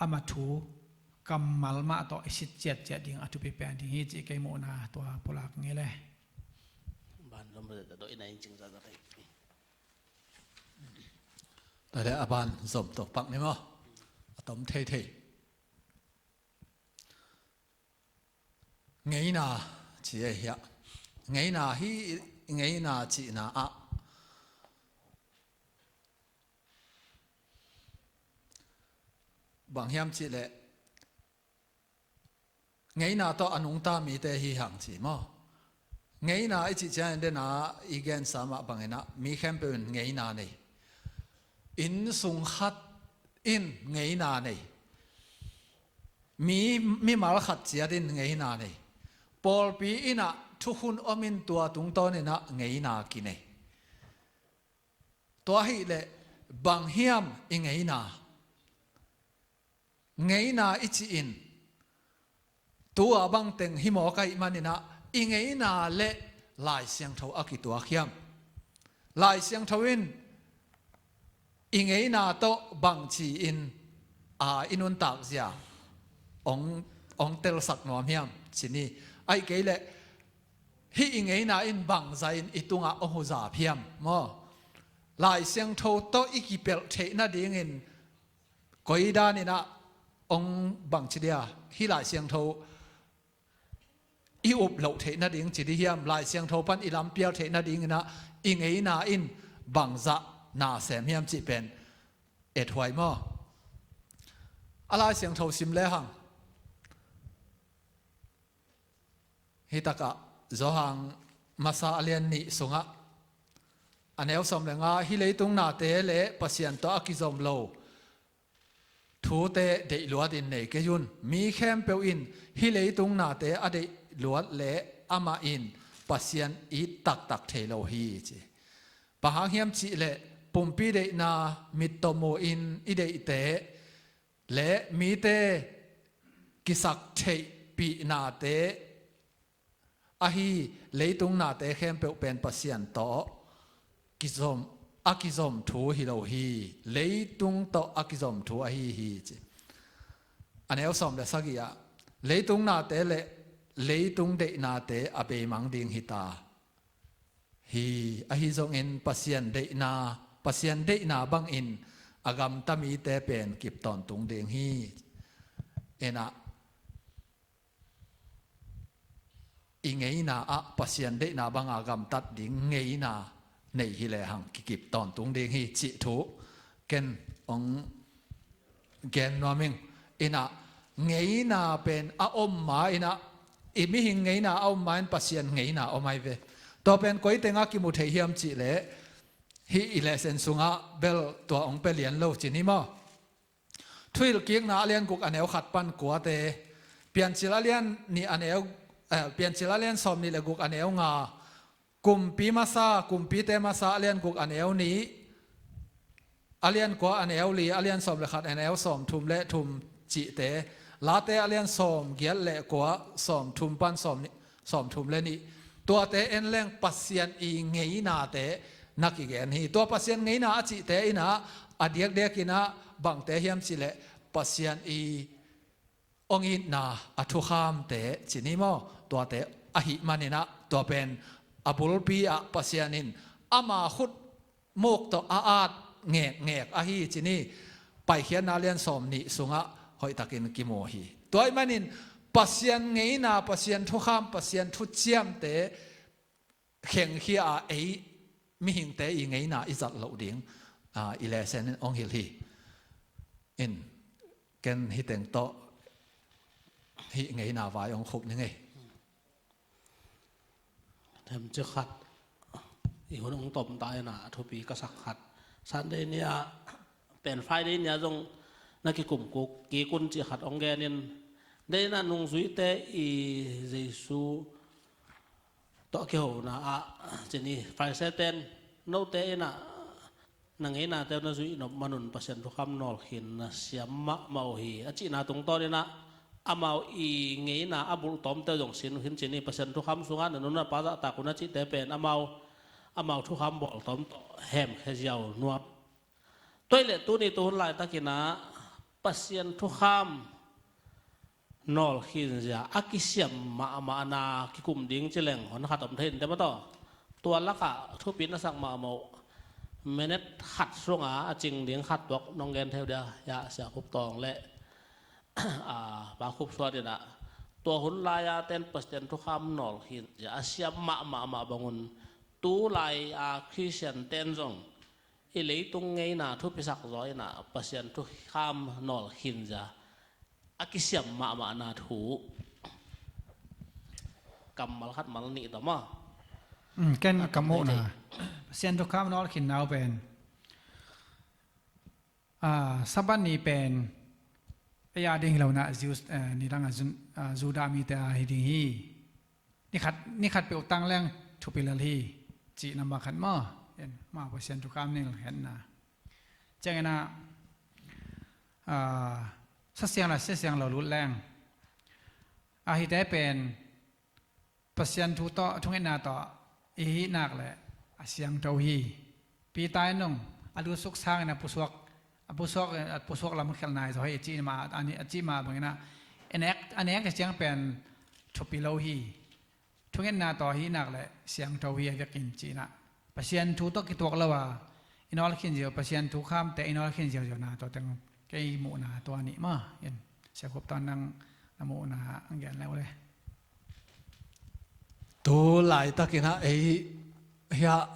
ama thu kammal mah tawh i sit ciatciat ding a thupi pen ding hi cih kei muhna tua pulak ngei le. Ban zom ret a doh ina in cing zaza kei. Tua le a ban zom tawh pak ni maw? A tom theithei. Ngeina ci ei hiah. Ngeina hi, ngeina cihna ah bang hiam cihleh, ngeina tawh a nungta mite hi hang ci maw? Ngeina i cih ciangin dena i gensa mah banginah mi khempeuh in ngeina nei. Inn sung khat in ngeina nei. Mi, mimal khat ciat in ngeina nei. Pawlpi inah thukhun om in tua tungtawn inah ngeina kinei. Tua ahihleh bang hiam i ngeina? Ngeina i cih in tua bangteng hi mawk ahih maninah i ngeina le Lai Siangtho a kituak hiam? Lai Siangtho in i ngeina tawh bang ci-in a i nuntak zia hong, hong telsak nuam hiam ci ni. Ahih kei leh hih i ngeina in bangza in i tungah hong huzap hiam maw? Lai Siangtho tawh i kipelh theih nadingin koi daninah hong bangci dia, hih Lai Siangtho i up loh theih nading ci di hiam? Lai Siangtho pan i lampial theih nadinginah i ngeina in bangzah na sem hiam cih pen ethuai maw? A Lai Siangtho sim lehang. Hitakah Johan masa a lian nih sungah a neu sawm le nga, hih leitung nate le Pasian tawh a kizom lo thute deihluat in nei kei un. Mi khempeuh in hih leitung nate a deihluat le amah in Pasian it taktak thei lo hi ci. Bang hang hiam cihleh pumpi deihna, mittaw mu-in i deihte le mite kisak theihpihnate ahi leitung nate khempeuh pen Pasian tawh kizom, a kizom thu hi lo hi. Leitung tawh a kizom thu ahi hi ci. A neu sawm le sagih ah leitung nate le leitung deihnate a beimang ding hi ta hi. Ahi zongin Pasian deihna, Pasian deihna bangin a gamta mite pen kip tawntung ding hi. Inah i ngeina ah Pasian deihna banga gamtat ding ngeina nei hi lehang kikip tawntung ding hi cih thu ken hong gen nuam ing. Inah ngeina pen a om ma inah i mihing ngeina a om ma in Pasian ngeina om ai ve. Tua pen koi tengah kimu thei hiam cih leh hih i lesson sungah bel tua hong pia lian lo ci ni maw? Thuhilhkikna a lian guk a neu khat pan kuate, Piancil a lian nih a neu, eh, Piancil a lian sawm nih le guk a neu nga, Kumpi masa, Kumpite masa a lian guk a neu nih, a lian kua a neu li, a lian sawm le khat a neu sawm thum le thum cihte, Late a lian sawm giat le kua sawm thum pan sawm nih, sawm thum le nih, tuate en leng Pasian i ngeinate na kigen hi. Tua Pasian ngeina a cihte inah a diakdiak inah bangte hiam cih leh Pasian i hong itna a thukhamte ci ni maw? Tuate ahih maninah tua pen a bulpi ah Pasian in ama khut muk tawh a at ngekngek ahi ci ni. Paikhiatna lian sawm nih sungah hoihtakin kimu hi. Tua ahih manin Pasian ngeina, Pasian thukham, Pasian thuciamte khengkhia a ei mihingte i ngeina i zat loh ding, ah, i lesson in hong hilh hi. In ken hih teng tawh hih ngeina vai hong khup ni ngei. Themci khat i hun hong tom ta inah a thupi ka sak khat. Sunday ni-ah pen Friday ni-ah zong na kikum kuk kik un cih khat hong genin, dei inah nungzuite i Jesu tawh kihona ah ci ni, Pharisee ten note inah na ngeinate na zuih nop manun Pasian thukham nawlkhin na siam mahmah uh hi a cihna tungtawn inah amau i ngeina a bulh tawmte zong sin uh hin ci ni. Pasian thukham sungah na nu na pa zahtak un a cihte pen amau, amau thukham bawl tawm tawh hemkhia ziau nuam. Tua ahih leh tuni tuhun laitakinah Pasian thukham nawlkhin zia a kisiam mahmahna kikum ding ci leng hon khat om thei in te maw taw. Tua lakah thupi na sak mahmah uh, minute khat sunga a cing ding khat tuak nong gen thei uh dia, ya, Sia Khup Tawng le, a, Pa Khup Suan inah tua hun lai-a ten Pasian thukham nawlkhin zia a siam mahmahmah bangun tu lai-a Khristian ten zong i leitung ngeina thupisak zaw inah Pasian thukham nawlkhin zia a kisiam mahmahna thu kammal khat mal nih tawh maw? Mm, ken ka muhna Pasian thukham nawlkhinna uh pen, ah, Sabbath ni pen ei a ding hi lo inah Jews, eh, nidang a Jun-, ah, Judah mite a hi ding hi. Ni khat, ni khat peuh tang leng thupi lel hi cih number khat maw? En, amau Pasian thukham nawlkhinna. Ciang inah, ah, sa siang le sia siang lo lut leng a hihte pen Pasian thu tawh, thungetna tawh i hih nak leh a siangtho hi. Peter in zong a lutsuk sangin a pusuak, a pusuak, a pusuak lam khialh nai zaw hi a cih mah, a ni, a cih mah banginah a nek, a nek a ciang pen thupi lo hi. Thungetna tawh hih nak leh siangtho hi a vekin ci inah Pasian thu tawh kituak lo a i nawlkhin ziau, Pasian thukhamte i nawlkhin ziauziauna tua teng kei muhna tua nih maw? In, Sia Khup Tawng, nang na muhna ang gen leu le. Tu laitakinah ei hiah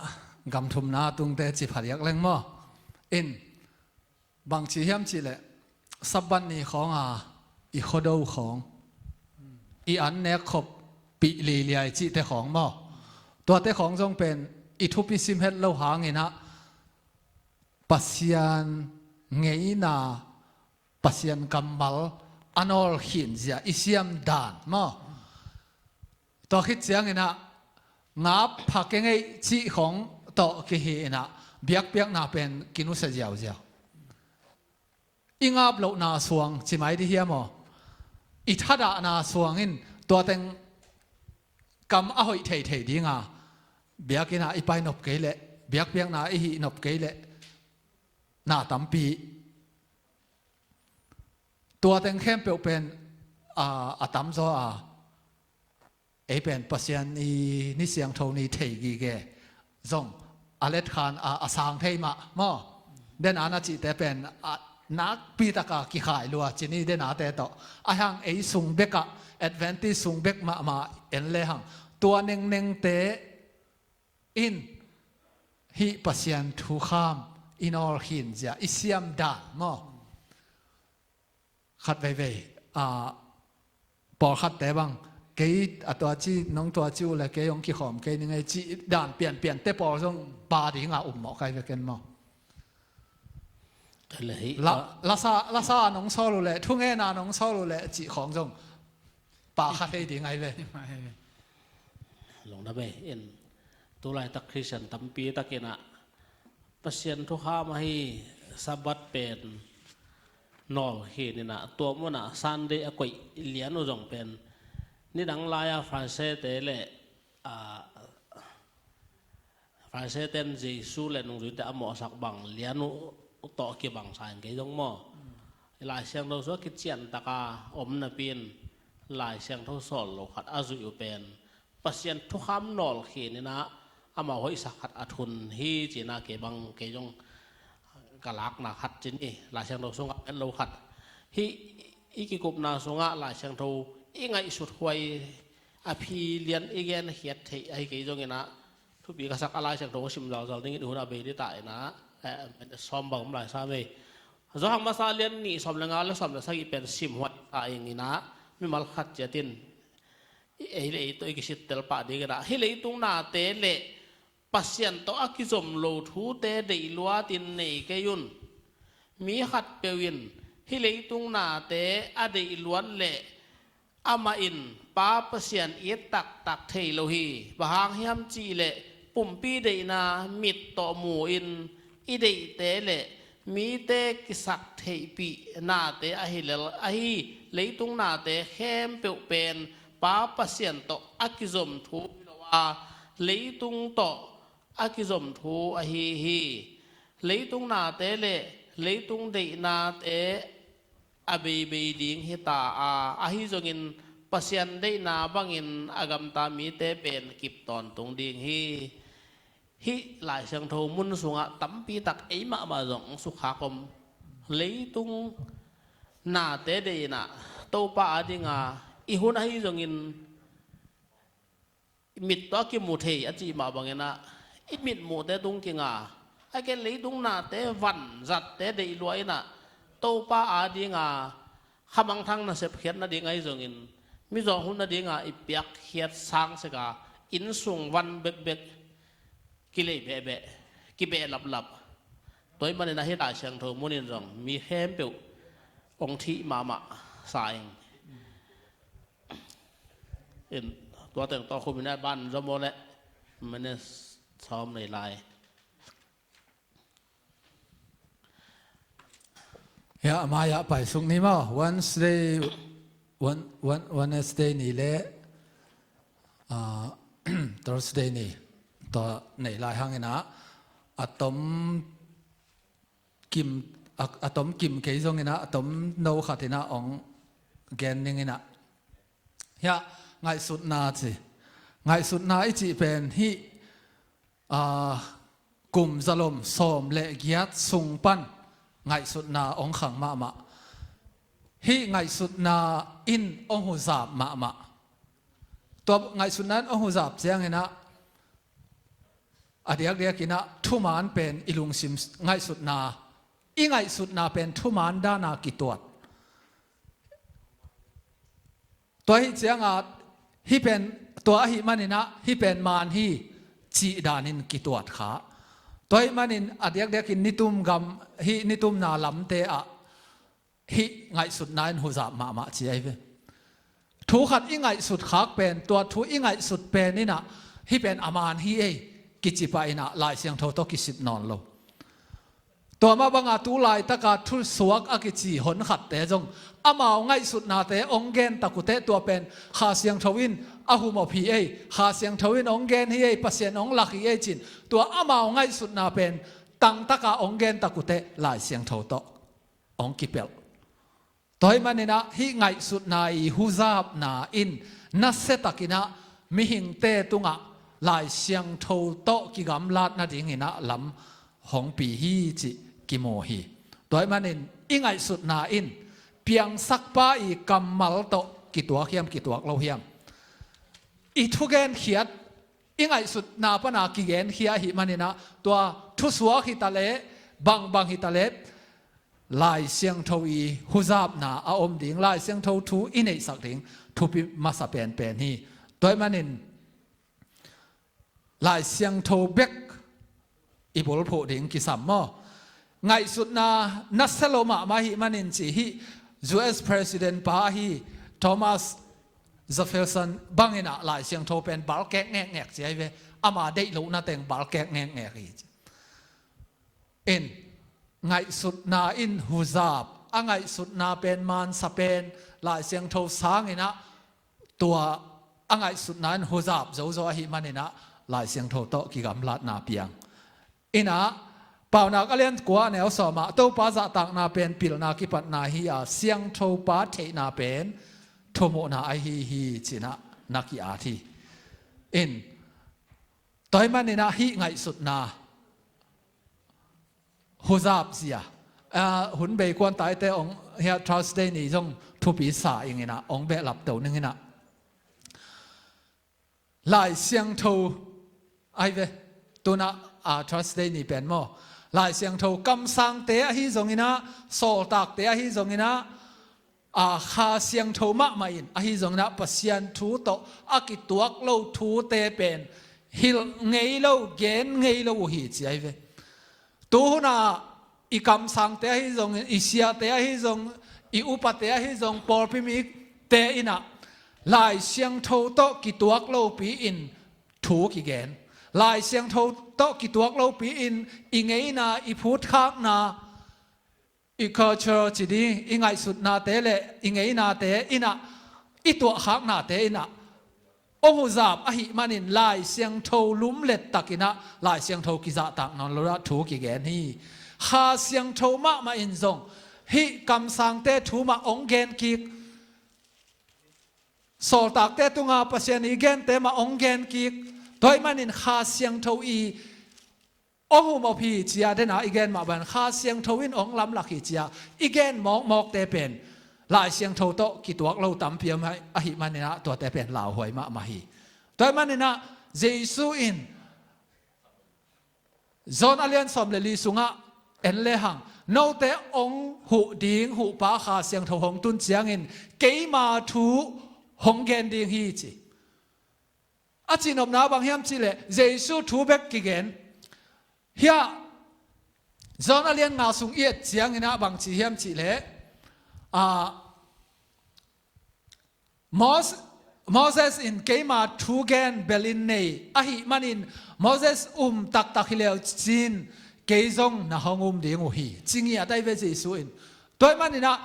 gam thumna tungte ci phadiak leng maw? In, bangci hiam cih leh Sabbath ni khawnga i khuado khawng, i an nek khop pih liliai cihte khawng maw? Tuate khawng zong pen i thupi sim het lo hanginah Pasian ngeina, Pasian kammal a nawlkhin zia i siam dan maw? Tua khit cianginah ngap pha kei ngei cih khawng tawh kihi inah biakpiakna pen kinusia ziauziau. I ngap lohna suang ci mai di hiam aw? I thadahna suang in tua teng kam a hoih theithei dinga biakinn ah i pai nop kei leh, biakpiakna i hih nop kei leh na tampi. Tua teng khempeuh pen, a, a tamzaw a, ei pen Pasian i ni siangtho ni thei gige zong a letkhan a, a sang thei mah maw? Dena na cihte pen a nakpi taka kikhai lua ci ni, denate tawh. A hang ei sung bekah, Adventist sung bek mahmah en le hang, tua nengnengte in hih Pasian thukham i nawl khin zia, i siam dan maw? Khat veivei, a, pawlkhatte bang, kei a tua ci, nong tua ci uh le kei hong kikhawm kei ning ei cih dan pianpiante pawl zong ba dinga um mawh kai veken maw? Ka le hi, la, ka lasa, lasa nong sawl uh le, thungena nong sawl uh le cih khawng zong pa kha thei ding ai ve. Lungdam ei, in tulaitak Khristian tampi takinah Pasian thukham ahi Sabbath pen nawl khin inah, tua munah Sunday a koih lian uh zong pen nidang lai-a Pharisee-te le, a, Pharisee-ten Jesu le nungzuite a mawhsak bang lian uh tawh kibang sa in kei zong maw? Lai Siangtho sungah kician taka om napi in Lai Siangtho sawl lo khat a zuih uh pen Pasian thukham nawl khin inah amau hoihsa khat a thun hi cina kei bang, kei zong ka lakna khat cin i Lai Siangtho sungah et lo khat. Hih i kikupna sungah Lai Siangtho i ngaihsut huai a phi lian i genkhiat theih ahi kei zong inah, thupi ka sak a Lai Siangtho ka sim zalzal dingin i hun a bei dita inah, eh, sawm bang om lai sa mei. Johan masa lian nih sawm le nga le sawm le sagih pen sim huai ta ing inah, mimal khat ciatin ei le ei tawh i kisittel pah ding inah, hih leitung nate le Pasian tawh a kizom lo thute deih luatin nei kei un. Mi khatpeuh in hih leitung nate a deih luat leh amah in Pa Pasian it taktak thei lo hi. Bang hang hiam cihleh pumpi deihna mit tawh mu-in i deihte le mite kisak theihpih nate ahi lel ahi. Leitung nate khempeuh pen Pa Pasian tawh a kizom thu hi lo a, leitung tawh a kizom thu ahi hi. Leitung nate le leitung deihnate a beibei ding hi ta a, ahi zongin Pasian deihna bangin a gamta mite pen kip tawntung ding hi. Hih Lai Siangtho mun sungah tampi tak ei mahmah zong sukha kom. Leitung nate deih inah Topa a dinga i hun ahi zongin mit tawh a kimu thei a cih mah bangin ah i mitmuhte tung kinga, a ken leitung nate vanzatte deih lua inah Topa a dinga khamangthang nasep khiat nading ahi zongin, mizawng hun nadinga i piakkhiat sang seka innsung van bekbek kilei behbeh, kibeh laplap. Tua ih manin ahi Lai Siangtho munin zong mi khempeuh hong thih mahmah sa ing. In tua teng tawh khumin a ban zom aw le minute sawm nei lai. Ya, maya paisuk ni maw? Wednesday, Wed-, Wed-, Wednesday ni le, ah, Thursday ni tawh nei lai hangin ah, a tom kim, a, a tom kim kei zongin ah, a tom no khatin ah hong gen ning inah. Hiah ngaihsutna ci. Ngaihsutna i cih pen hih, ah, kum zalom sawm le giat sung pan ngaihsutna hong khang mahmah. Hih ngaihsutna in hong huzap mahmah. Tua ngaihsutna in hong huzap ciangin ah, a diakdiakin ah thuman pen i lungsim ngaihsutna, i ngaihsutna pen thuman dana kituat. Tua ahi cianga hih pen, tua ahi manin ah hih pen man hi cih danin kituat kha. Tua ahi manin a diakdiakin nitum gam, hih nitumna lamte ah hih ngaihsutna in huzap mahmah ci ahi ve. Thu khat i ngaihsut khak pen, tua thu i ngaihsut pen inah hih pen a man hi ei kici pah inah Lai Siangtho tawh kisip nawn lo. Tua mah banga tu laitaka thusuak a kici hon khatte zong amau ngaihsutnate hong gen tak uh teh, tua pen Kha Siangtho in a humop hi ei, Kha Siangtho in hong gen hi ei, Pasian hong lak hi ei cin, tua amau ngaihsutna pen tangtaka hong gen tak uh teh Lai Siangtho tawh hong kipelh. Tua ahi manin ah hih ngaihsutna i huzapna in nasiatakin ah mihingte tungah Lai Siangtho tawh kigamlat nadingin ah lam hong pi hi cih kimu hi. Tua ahih manin i ngaihsutna in piangsakpa i kammal tawh kituak hiam, kituak lo hiam, i thugenkhiat i ngaihsutna pana kigenkhia ahih maninah tua thusuak hitaleh, bangbang hitaleh, Lai Siangtho i huzapna a om ding, Lai Siangtho thu i neihsak ding thupi masa penpen hi. Tua ahih manin Lai Siangtho bek i bulphuh ding kisam maw? Ngaihsutna nasia lo mahmah ahih manin ci hi. U S President pa ahi Thomas Jefferson banginah Lai Siangtho pen balkek ngekngek ci ahi ve. Ama deih lohna teng balkek ngekngek hi ci. In, ngaihsutna in huzap, a ngaihsutna pen mansa pen, Lai Siangtho sanginah tua a ngaihsutna in huzap zozo ahih maninah Lai Siangtho tawh kigamlatna piang. Inah, Paunak a lian kua a neu sawmah, Topa zahtakna pen pilna kipatna hi a, Siangthopa theihna pen thumuhna ahi hi cinah na ki-at hi. In, tua ahih maninah hih ngaihsutna huzap zia, ah, hun bei kuan taite ong hiah Thursday ni zong thupi sa inginah ong behlap to ninginah Lai Siangtho ahi ve. Tunah, ah, Thursday ni pen maw, Lai Siangtho kamsangte ahi zonginah, sawltakte ahi zonginah, a, Kha Siangtho mahmah in ahi zonginah Pasian thu tawh a kituak lo thute pen hilh ngei lo, gen ngei lo uh hi ci ahi ve. Tuhunah i kamsangte ahi zong, i siate ahi zong, i upate ahi zong, pawlpi mite inah Lai Siangtho tawh kituak lopi in thu kigen. Lai Siangtho tawh kituak lopi in i ngeina, i phutkhakna, i culture ci ding, i ngaihsutnate le i ngeinate inah, i tuahkhaknate inah ong huzap ahih manin Lai Siangtho lumlet takinah Lai Siangtho kizahtak nawn lo ah thu kigen hi. Kha Siangtho mahmah in zong hih kamsangte thu mah ong gen kik, sawltakte tunga Pasian i gente mah ong gen kik. Tua ahih manin Kha Siangtho i ong humop hi cia, dena i gen mah ban Kha Siangtho in ong lamlak hi cia i gen mawkmawkte pen Lai Siangtho tawh kituak lo tampi om ahih maninah tuate pen lauhuai mahmah hi. Tua ahih maninah Jesu in John a lian sawm le li sungah en lehang, note ong huh ding huhpa Kha Siangtho hong tun ciangin keima thu hong gen ding hi ci. A cihnopna bang hiam cihleh Jesu thu bek kigen. Hiah John a lian nga sung i et cianginah bang ci hiam cihleh, a, Mos-, Moses in keima thu gen belin nei ahih manin Moses um taktak hi leu cin kei zong na hong um ding uh hi ci ngiat ahi ve Jesu in. Tua ahih maninah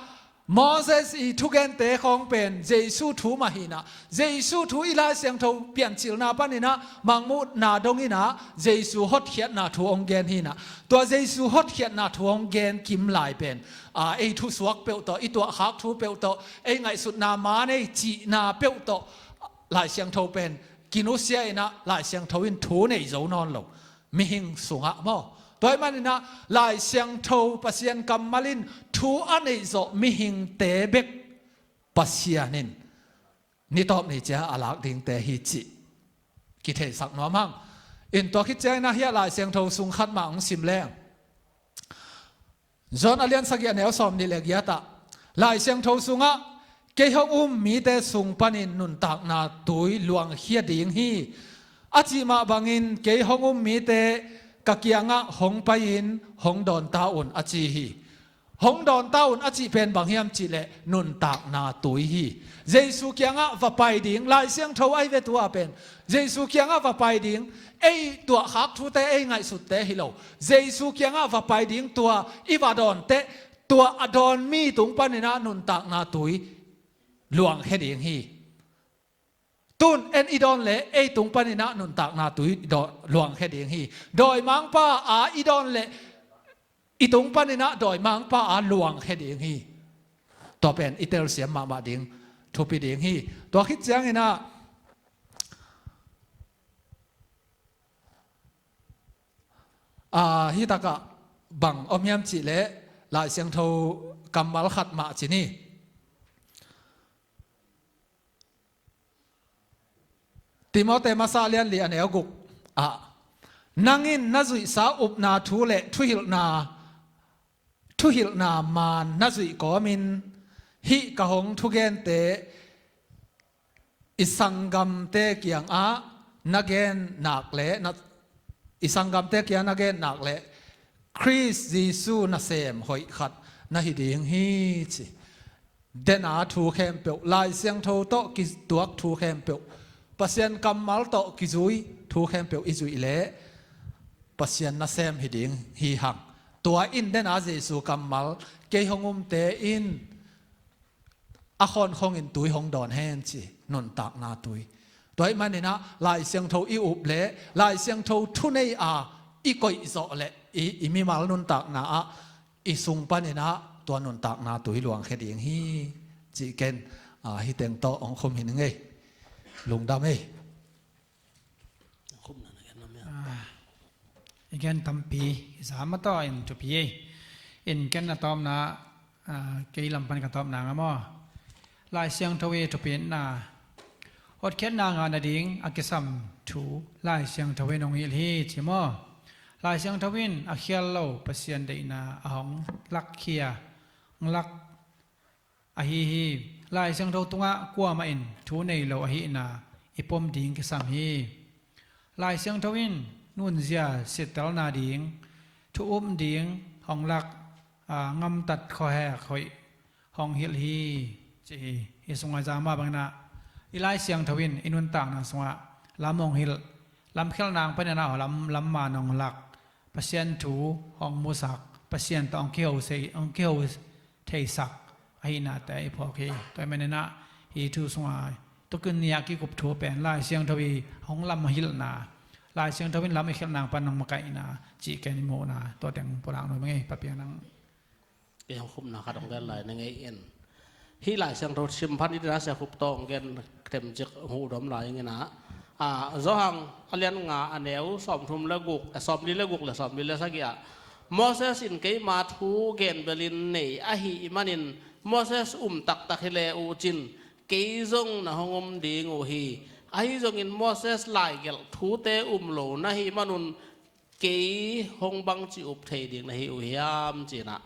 Moses i thugente khawng pen Jesu thu mah hinah, Jesu thu i Lai Siangtho piancilna paninah mangmuhna donginah Jesu hotkhiatna thu hong gen hinah. Tua Jesu hotkhiatna thu hong gen kim lai pen, a, ei thusuak peuh tawh, i tuahkhak thu peuh tawh, ei ngaihsutna maan ei cihna peuh tawh Lai Siangtho pen kinusia inah Lai Siangtho in thu nei zo nawn lo mihing sungah maw? Tua ahih maninah Lai Siangtho Pasian kammal in thu a neih zawh mihingte bek Pasian in nitawp ni cia a lak dingte hi cih kitheisak nuam hang. In tua khit cianginah hiah Lai Siangtho sung khat mah hong sim leng. John a lian sagih a neu sawm nih le giatah Lai Siangtho sungah, kei hong um mite sung panin nuntakna tui luangkhia ding hi, a cih mah bangin kei hong um mite ka kiangah hong pai-in hong dawnta un a ci hi. Hong dawnta un a cih pen bang hiam cihleh nuntakna tui hi. Jesu kiangah va pai ding, Lai Siangtho ahi ve tua pen. Jesu kiangah va pai ding, ei tuahkhak thute, ei ngaihsutte hi lo. Jesu kiangah va pai ding, tua i va dawn teh, tua a dawn mi tung paninah nuntakna tui luangkhia ding hi. Tun en i dawn leh ei tung paninah nuntakna tui daw-, luangkhia ding hi. Dawimangpa a i dawn leh i tung paninah dawimangpa a luangkhia ding hi. Tua pen i telsiam mahmah ding thupi ding hi. Tua khit cianginah, a, hi takah bang om hiam cih leh Lai Siangtho kammal khat mah ci ni. Timote masa lian li a neu guk ah, nang in na zuihsa upna thu le thuhilhna, thuhilhna maan na zuih kawmin hih ka hong thugente i sanggamte kiangah na gen nak le na, i sanggamte kiangah na gen nak le Khrist Jesu nasem hoih khat na hi ding hi ci. Dena thu khempeuh, Lai Siangtho tawh kituak thu khempeuh, Pasian kammal tawh kizui thu khempeuh i zuih leh Pasian nasem hi ding hi hang. Tua in dena Jesu kammal, kei hong umte in a khawnkhongin tui hong dawn hen ci, nuntakna tui. Tua ahih maninah Lai Siangtho i up leh Lai Siangtho thunei a i koih zawh leh i, i mimal nuntakna ah i sung paninah tua nuntakna tui luangkhia ding hi cih ken, a, hih teng tawh hong khum hi ning ei. Lungdam ei. Khum na na gen lam ia. Ah, i gen tampi i za mah tawh in thupi ei. In ken na tawpna, ah, kei lam pan ka tawpna nga maw. Lai Siangtho i thupitna, hotkhiatna ngah nading a kisam thu Lai Siangtho in hong hilh hi ci maw. Lai Siangtho in a khial lo Pasian deihna a hong lakkhia, hong lak ahi hi. Lai Siangtho tungah kuamah in thu nei lo ahihna i pom ding kisam hi. Lai Siangtho in nunzia sittelna ding, thu um ding hong lak, a, ngamtat khuahek hoih hong hilh hi ci hi. Hih sungah za mah banginah i Lai Siangtho in i nuntakna sungah lam hong hilh, lam khialhna paninah lam, lam maan hong lak, Pasian thu hong musak, Pasian tawh hong kiho sei, hong kiho theisak ahihnate i phawk hi. Tua ahih maninah hih thu sungah tukin ni-ah kikup thu pen Lai Siangtho i hong lam hilhna, Lai Siangtho in lam i khialhna pan hong makaihna cih ken i muhna, tua teng pulak nuam ing ei. Papi nang. Kei hong khupna khat hong gen lai na ngei in. Hih Lai Siangtho sim phan i dina sia khup tawh hong gen themcik hong huh dom lai ing inah. A, Johan a lian nga a neu sawmthum le guk, a, sawmli le guk le sawmli le sagih ah, Moses in keima thu gen belin nei ahih manin Moses um taktak hi le uh cin kei zong na hong um ding uh hi. Ahi zongin Moses laigelh thute um lo na hih manun kei hong bangci up thei ding na hi uh hiam cinah.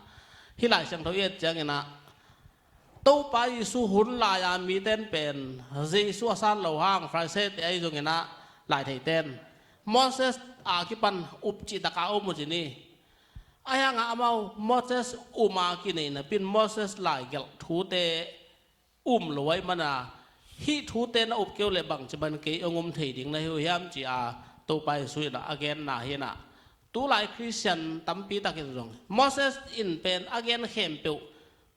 Hih Lai Siangtho i et cianginah Topa Jesu hun lai-a miten pen Jesu a san lo hang Pharisee-te ahi zonginah lai theiten Moses a kipan up cihtak a om uh ci ni. Ahi hangah amau Moses um a kinei napin Moses laigelh thute um lo ahih mana hih thute na up kei uh leh bangci ban kei hong um thei ding na hi uh hiam ci-a Topa Jesu inah a genna hinah. Tulai Khristian tampi takin zong Moses in pen a gen khempeuh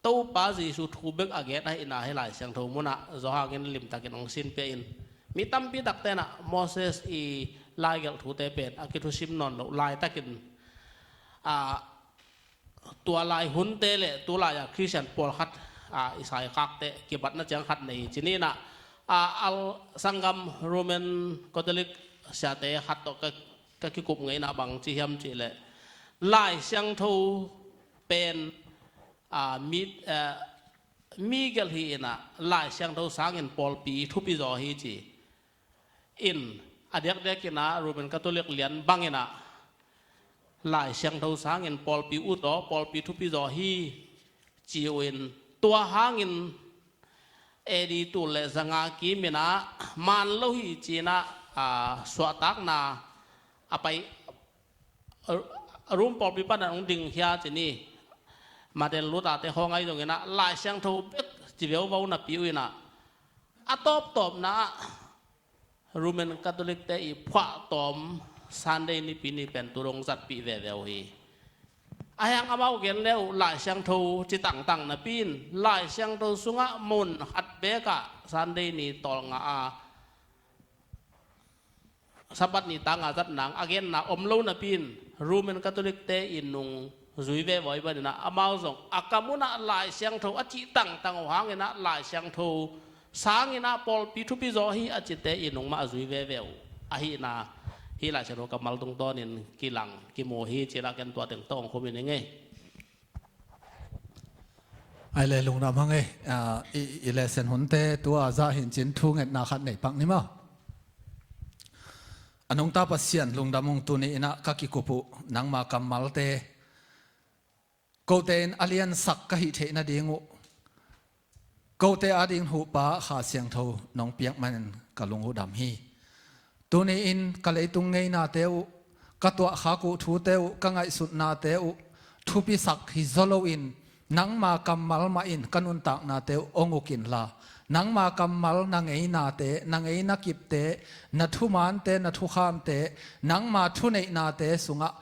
Topa Jesu thu bek a gen ahihna hih Lai Siangtho munah Johan in limtakin hong sinpia in. Mi tampi takte inah Moses i laigelh thute pen a kithusim nawn loh laitakin, a, tua lai hunte le tulai-a Khristian pawlkhat, a, i saikakte kibatna ciang khat nei hi ci ni inah, a, al sanggam Roman Catholic siate khat tawh ka, ka kikup ngei inah bang ci hiam cih leh Lai Siangtho pen, a, mi, a, mi gelh hi inah Lai Siangtho sangin pawlpi thupi zaw hi ci. In a diakdiak inah Roman Catholic lian banginah Lai Siangtho sangin pawlpi ut aw, pawlpi thupi zaw hi ci uh in tua hangin A D tul le zanga kim inah maan lo hi ci inah, a, suahtakna a pai, a, Rome pawlpi panah hong ding hia ci ni. Martin Luther-te khawng ahi zonginah Lai Siangtho bek ci veuvau napi uh inah a tawptawpna ah Roman Catholic-te i phuahtawm Sunday nipi ni pen tu dong zatpih veve uh hi. Ahi hang amau gen le uh Lai Siangtho ci tangtang napi in Lai Siangtho sungah mun khat bekah Sunday ni tawlnga a Sabbath ni tanga zat nang a genna om lo napi in Roman Catholic-te i nung zui veve uh ahih maninah amau zong a kam unah Lai Siangtho a cih tangtang uh hanginah Lai Siangtho sanginah pawlpi thupi zaw hi a cite i nung mah a zui veve uh ahihna. Hih Lai Siangtho kammal tungtawnin kilang kimu hi. Ci-in ah ken tua teng tawh hong khum ing ei. Ai le lungdam hang ei. Ah, i, i lesson hunte tua zah hi in cin thu ngetna khat nei pak ni maw? A nungta Pasian lungdam ung, tuni-in ah ka kikup uh nangma kammalte kote in a liansak ka hih theih nading uh, kote ading huhpa Kha Siangtho nong piak manin ka lung uh dam hi. Tuni-in ka leitung ngeinate uh, ka tuahkhak uh thute uh, ka ngaihsutnate uh thupisak hi zaw loin nangma kammal mah in ka nuntaknate uh hong uk inla, nangma kammal na ngeinate, na ngeina kipte, na thumante, na thukhamte, nangma thuneihnate sungah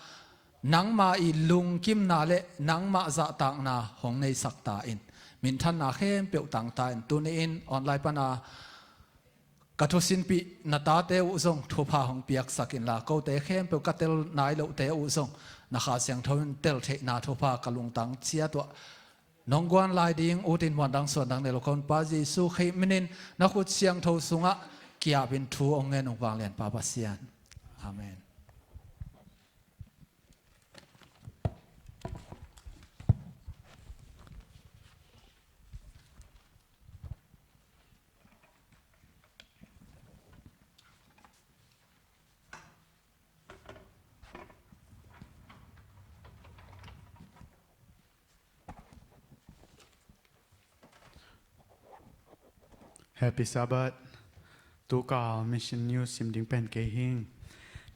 nangma i lungkimna le nangmah zahtakna hong neisak ta in. Minthanna khempeuh tang ta in. Tuni-in online pana ka thusinpih na tate uh zong thupha hong piaksak inla, kote khempeuh ka tel nai lohte uh zong na Kha Siangtho in tel theihna thupha ka lungtang ciat uh ah nong guan lai ding, ut in muan dang suan dang nei lo ka Honpa Jesu Khrih minin na khut siangtho sungah ki-ap in thu hong ngen ung, vanglianpa Pasian. Amen. Happy Sabbath. Tukal Mission News sim ding pen kei hing.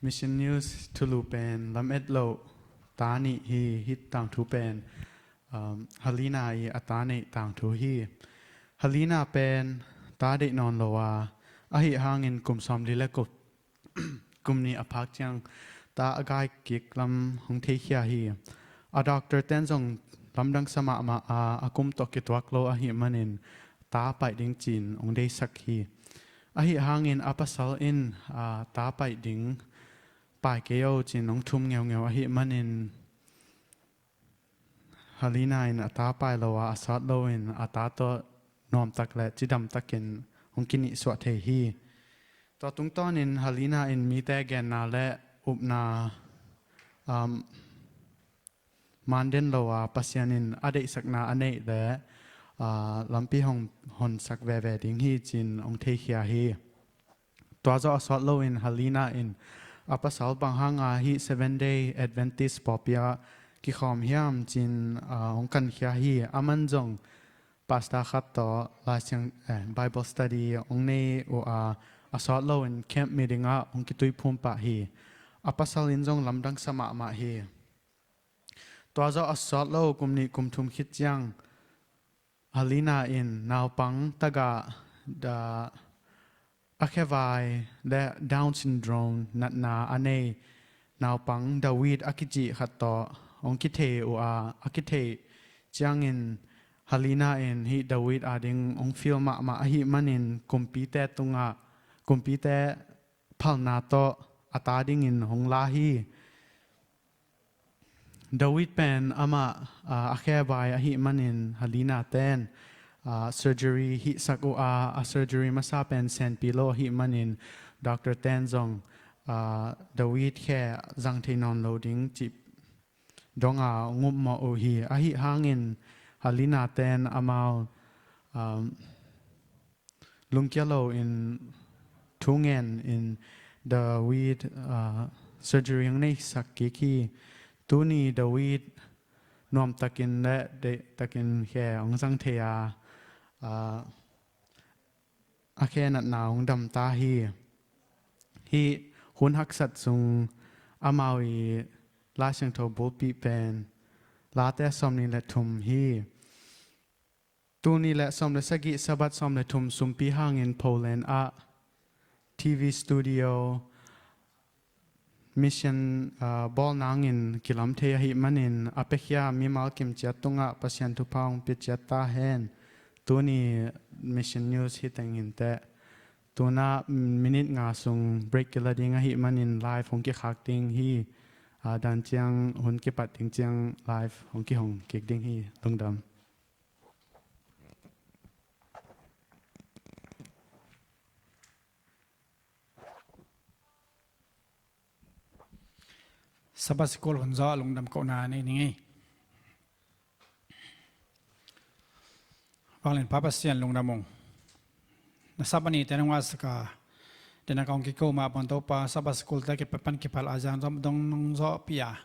Mission News thulu pen lamet loh ta nih hi. Hih tangthu pen, um, Halina i a ta neih tangthu hi. Halina pen ta deih nawn lo a, ahi hangin kum sawmli le kum kum nih a phak ciang ta a gai kik lam hong theikhia hi. A doctor ten zong lamdang sa mahmah a, a kum tawh kituak lo ahih manin ta paih ding ci-in hong deihsak hi. Ahi hangin a pasal in, a, ta paih ding pai kei o ci-in hong thum ngeungeu ahih manin Halina in a ta pai lo a, a sawt loin a ta tawh nuamtak le cidamtakin hong kinihsuah thei hi. Tua tungtawnin Halina in mite genna le upna, um, man den lo a, Pasian in a deihsakna a neih le, uh, lampi hong honsak veve ding hi ci-in hong theikhia hi. Tua zawh a sawt loin Halina in a pasal bang hanga hih Seven Day Adventist pawlpi ah kikhawm hiam ci-in, ah, hong kankhia hi. Aman zong pastor khat tawh Lai Siang, eh, Bible study hong nei uh a, a sawt loin camp meeting ah hong kituiphum pah hi. A pasal in zong lamdang sa mahmah hi. Tua zawh a sawt lo kum nih kum thum khit ciang Halina in naupang tagah da, a khevai le Down syndrome natna a nei naupang David a kicih khat tawh hong kithei uh a, a kitheih ciangin Halina in hih David ading hong feel mahmah ahih manin kumpite tungah, kumpite phalna tawh a ta dingin hong la hi. David pen amah, ah, a khevai ahih manin Halina ten, ah, surgery hihsak uh a, a surgery masa pen senpi lo ahih manin doctor ten zong, ah, David khe zang thei nawn lo ding cih donga hong upmawh uh hi. Ahi hangin Halina ten amau, um, lungkia loin thungen in David, ah, surgery hong neisak kik hi. Tuni David nuamtakin le deihtakin khe hong zang thei a, ah, a khe natna hong dam ta hi. Hih hun haksat sung amau i Lai Siangtho bulpih pen Late sawmnih le thum hi. Tul nih le sawm le sagih, Sabbath sawm le thum sumpi hangin Poland ah T V studio mission, ah, bawl nangin kilam thei ahih manin a piakhia mimal kim ciat tungah Pasian thupha hong pia ciat ta hen. Tuni mission news hi tengin teh. Tuna minute nga sung break kila ding ahih manin live hong kikhak ding hi. Ah, dan ciang hun kipat ding ciang live hong kihong kik ding hi. Lungdam. Sabbath sikul hun zawh lungdam kohna nei ning ei. Vanglian Pa Pasian lungdam ung. Na Sabbath nite nong ngahsak a, dena kong kiko mah bang Topa, Sabbath sikulte kipan kiphal a zan zom dong nong zawhpih a,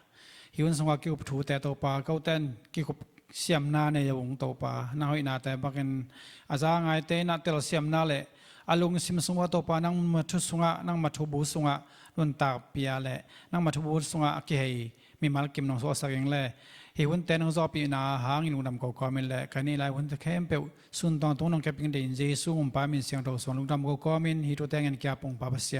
hih hun sungah kikup thute Topa, kote in kikup siamna nei lo ung Topa, na hoihnate bakin a za ngaite in a telsiamna le a lungsim sungah Topa, nangma thu sungah, nangma thubu sungah nuntak pia le nangma thubu sungah a kihei mimal kim nong suahsak ing le, hih hunte nong zawhpihna hangin lungdam ko kawmin le, ka nih lai hunte khempeuh sun tawntung nong keping deihin Jesu Gumpa min siangtho suang lungdam ko kawmin hih thute ngen kia pung Pa Pasian.